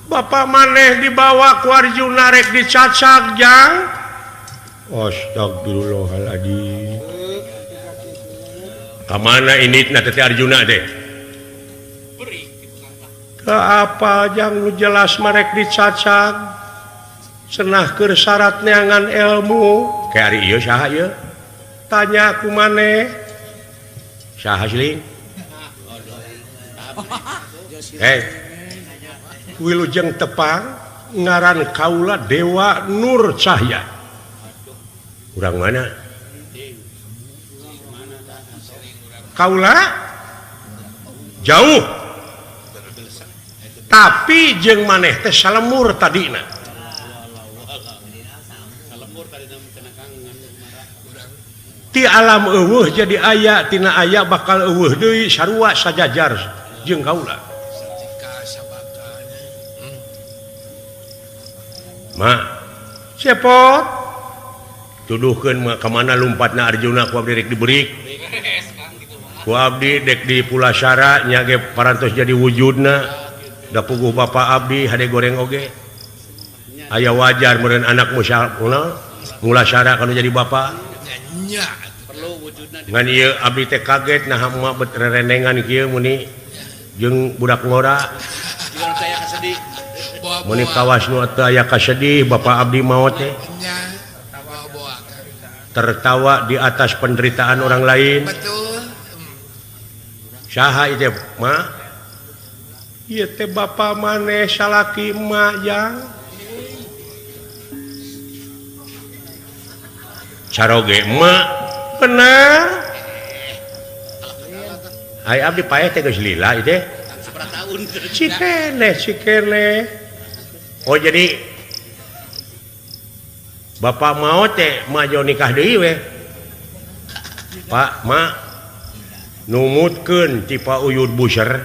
Bapak maneh dibawa ku Arjuna rek dicacak jang. Astagfirullahaladzim. Ka mana inditna teh Arjuna teh? Ke apa jang nu jelas marek dicacak. Cenah keur syarat neangan ilmu. Ke ari ieu saha ieu? Tanya ku maneh. Saha siling? Hei. Wilujeng tepang ngaran kaula Dewa Nur Cahya. Urang mana? Kaula jauh. Tapi jeung maneh teh salemur tadina. Ti alam eueuh jadi aya, tina aya bakal eueuh deui sarua sajajar jeung kaula. Mak, cepot. Tuduhkeun mah ka mana lumpatna Arjuna ku abdi rek dibeurik. Ku abdi dek di Pulasara nya ge parantos jadi wujudna. Da puguh bapa abdi hade goreng oge. Aya wajar meureun anak Mulasara kana jadi bapa. Nya perlu wujudna. Ngan ieu abdi teh kaget naha emak bet rerendengan kieu muni jeung budak ngora. Muni kawas nu teu aya kasedih bapa abdi maot teh. Tertawa di atas penderitaan orang lain. Betul. Saha ieu teh, mak? Ieu teh bapa maneh salaki emak jang. Caroge emak bener. Ai abdi paeh teh geus lila ieu teh. Cikene, cikene. Oh jadi bapak mau teh maju nikah deui we. Pak, mak numutkeun ti Pak Uyud Buser.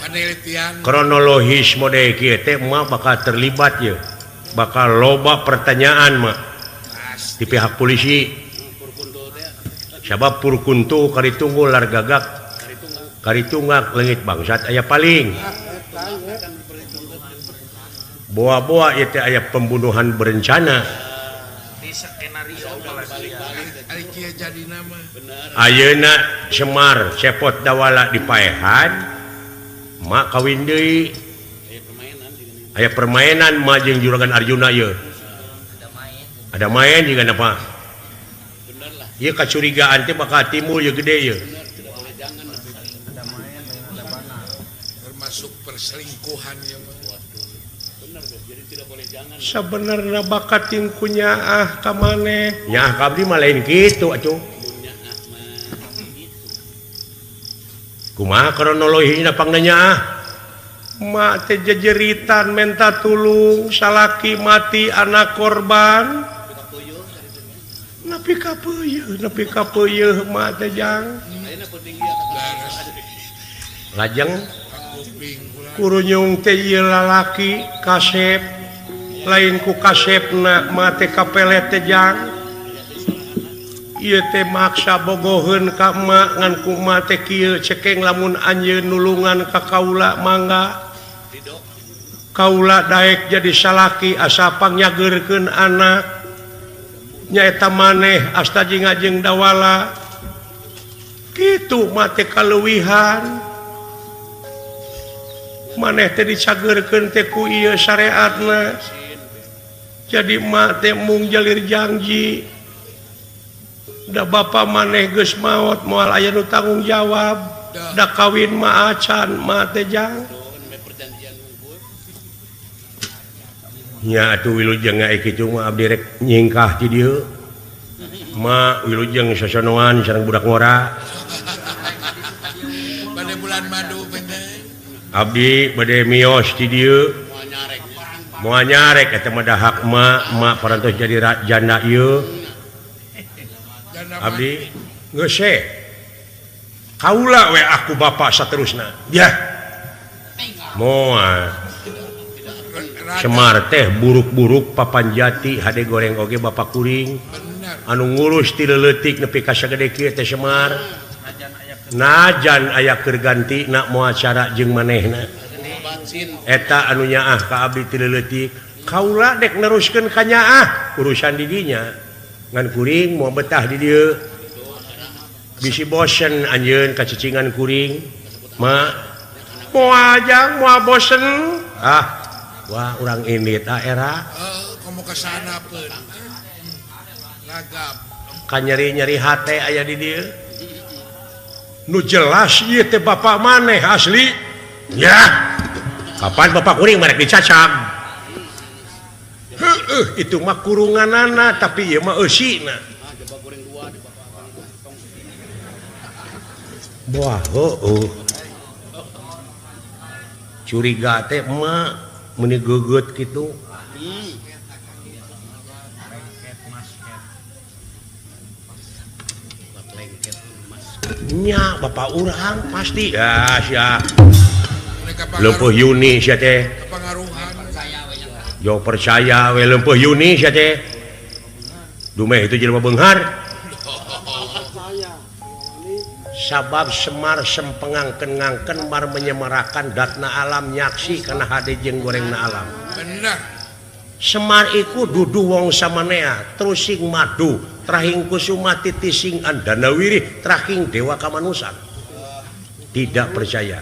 Penelitian kronologis mode kieu teh mak bakal terlibat ye. Bakal loba pertanyaan mak di pihak polisi. Sabab purkuntu karitunggu largagak karitunggak leungit bangsat aya paling. Boa-boa ieu teh aya pembunuhan berencana. Ayeuna Semar cepot dawala dipaehan, mak kawin deui. Aya permainan mak jeung juragan Arjuna ieu. Ada main juga apa? Ieu kacurigaan teh bakal timbul ieu gede ieu. Termasuk perselingkuhan ya Benar, jadi tidak boleh jangan. Sebenarnya bakating ku nyaah ka maneh. Nyaah ka abdi mah lain kitu atuh. Kumaha kronologina pangna nyaah? Mak teh jejeritan menta tulung, salaki mati anak korban. Nepi ka peuyeun, nepi ka peuyeun mak teh jang. Lajeng kurunyung teh ieu lalaki kasep, lain ku kasepna mak teh kapelet teh jang. Ieu teh maksa bogoheun ka emak ngan ku emak teh kieu cekeng lamun anjeun nulungan ka kaula mangga. Kaula daek jadi salaki asa pangyageurkeun anak. Nyaeta maneh asta jeung ngajeng dawala. Kitu mah teh kaleuwihan. Maneh teh dicageurkeun teh ku ieu syariatna. Jadi mak teh mung jalir janji. Da bapa maneh geus maot moal aya nu tanggung jawab. Da kawin mah acan mah teh jang. Nya atuh wilujeng aya kitu mah abdi rek nyingkah ti dieu. Ma wilujeng sosonoan sareng budak ngora. Bade bulan madu bener. Abdi bade mios ti dieu. Moal nyarek eta mah dahak emak, emak parantos jadi janda ieu. Abdi geus we. Kaula we aku bapa saterusna. Yah. Moal. Semar teh buruk-buruk papanjati hade goreng oge bapak kuring. Anu ngurus ti leutik nepi ka sagede kieu teh Semar. Najan aya keur ganti na moal cara jeung manehna. Eta anu nyaah ka abdi ti leutik. Kaula dek neruskeun ka nyaah urusan di dinya. Ngan kuring moal betah di dieu. Bisi bosen anjeun kacicingan kuring. Ma moal jang moal bosen. Ah wah urang ini ta era komo ka sana peun lagap ka nyeri-nyeri hate aya di dieu. Nu jelas ieu teh bapak maneh asli. Ya. Kapan bapak kuring marek dicacag. Heueuh itu mah kurunganana tapi ieu mah eusina. Wah heueuh. Curiga teh emak meni geget gitu. Nya bapak urang pasti ya sia. Leumpeuh Yuni sia teh. Jo percaya we leumpeuh Yuni sia teh. Dumeh itu jelema beunghar. Sabab Semar sempengangken-ngangken mar menyemarakan datna alam nyaksi kana hade jeung gorengna alam. Bener. Semar iku dudu wong samanea, terusing madu, trahing kusuma titising andana wirih, trahing dewa kamanusan. Tidak percaya.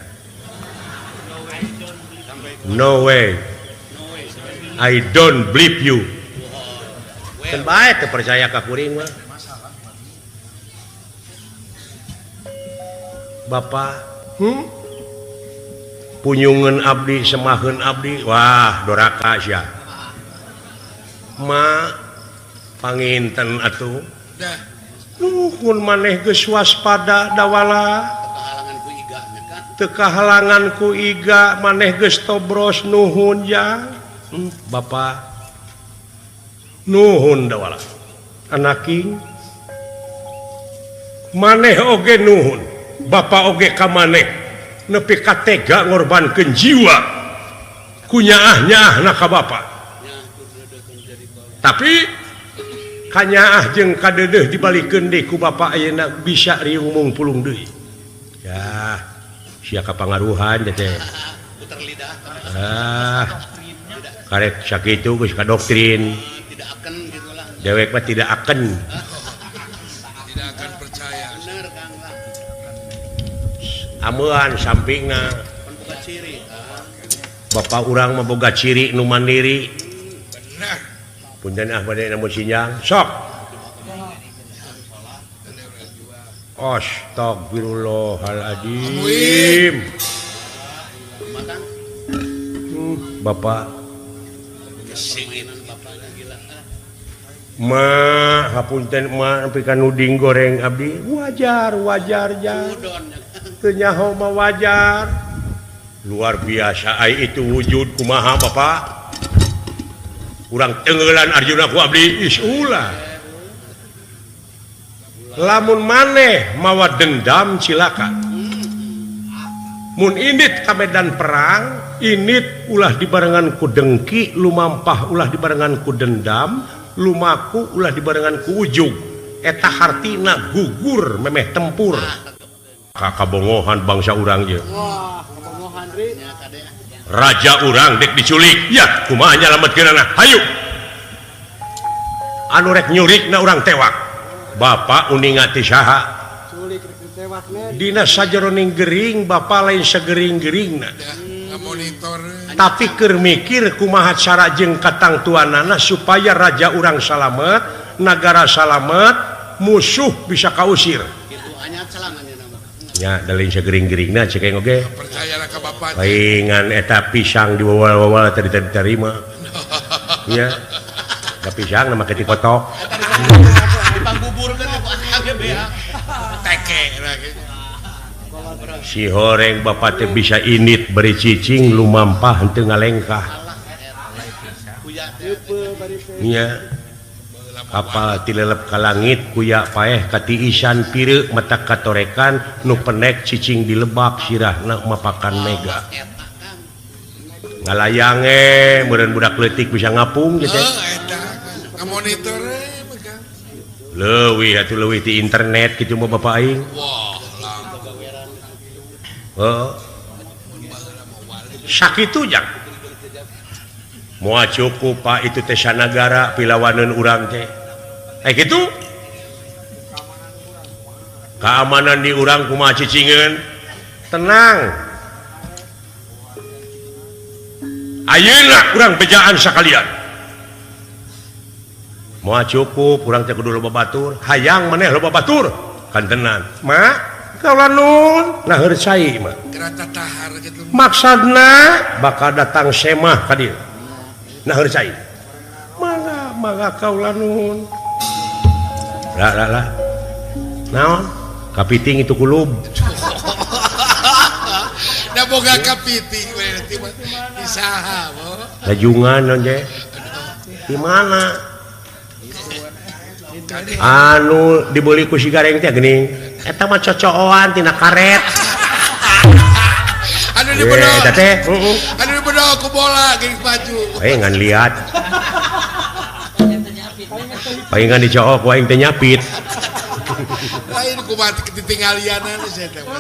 No way. I don't believe you. Kan bae teu percaya ka kuring mah. Bapak, punyungan abdi, semaheun abdi, wah doraka sia. Ma panginten atuh. Nuhun maneh geus waspada dawala. Teu kahalangan ku iga maneh geus tobros nuhun jang. Bapak nuhun dawala. Anaking maneh oge nuhun. Bapak oge ka maneh nepi ka tega ngorbankeun jiwa ku nyaah-nyaahna ka bapak. Tapi kanyaah jeung kadeudeuh dibalikeun deui ku bapak ayeuna bisa riung mung pulung deui. Yah, sia kapangaruhan teh. Ah, karek sakitu geus ka doktrin. Dewek mah tidak akan. Tidak akan percaya. Amean sampingna. Bapak urang mah boga ciri nu mandiri. Bener. Punten ah bade nemu sinjang. Sok. Astagfirullahaladzim. Bapak Ma hapunten ma nepi ka nuding goreng abdi wajar wajar jar teu nyaho mah wajar luar biasa ai itu wujud kumaha Bapak urang tenggelan Arjuna ku abdi is ulah lamun maneh mawa dendam cilaka mun indit ka medan perang indit ulah dibarengan ku dengki lumampah ulah dibarengan ku dendam lumaku ulah dibarengan ku ujug eta hartina gugur memeh tempur kakabongohan bangsa urang ieu raja urang dek diculik ya kumaha nyalametkeunana hayu anu rek nyurikna urang tewak bapak uninga ti saha dina sajeroning gering bapak lain segering-geringna tapi keur mikir kumaha cara jeung katangtuanana supaya raja urang salamet nagara salamet musuh bisa kausir nya da lain segering-geringna cek aing oge percayalah ka bapak paingan eta pisang diwawal-wawal tadi diterima nya da pisang na make dikotok dipangbuburkeun teke si horeng bapak teh bisa init beri cicing lumampah henteu ngalengkah nya kapal tilelep ka langit kuya paeh katiisan pireuk mata katorekan nu penek cicing dilebak sirahna mapakan mega ngalayange meureun budak leutik bisa ngapung gitu monitor leuwih atuh leuwih ti internet kitu mah bapak aing oh. Sakitu jang moal cukup Pak itu teh sanagara pilawaneun urang teh kitu keamanan di urang kumaha cicingeun tenang ayeuna urang bejaan sakalian moal cukup urang teh kudu loba batur hayang maneh loba batur kantenan ma kaula nun nah heur cai mah maksudna bakal datang semah ka dieu nah heur cai mangga mangga kaula nun lah lah lah naon kapiting itu kulub da boga kapiting we di saha bo lajungan naon je di mana anu dibeli ku si gareng teh geuning eta mah cocoan tina karet anu dibedol eta teh heeh anu dibedol ku bola geuning baju ngan liat paingan dicook ku aing teh nyapit lain kumaha ketinggalianan sia teh.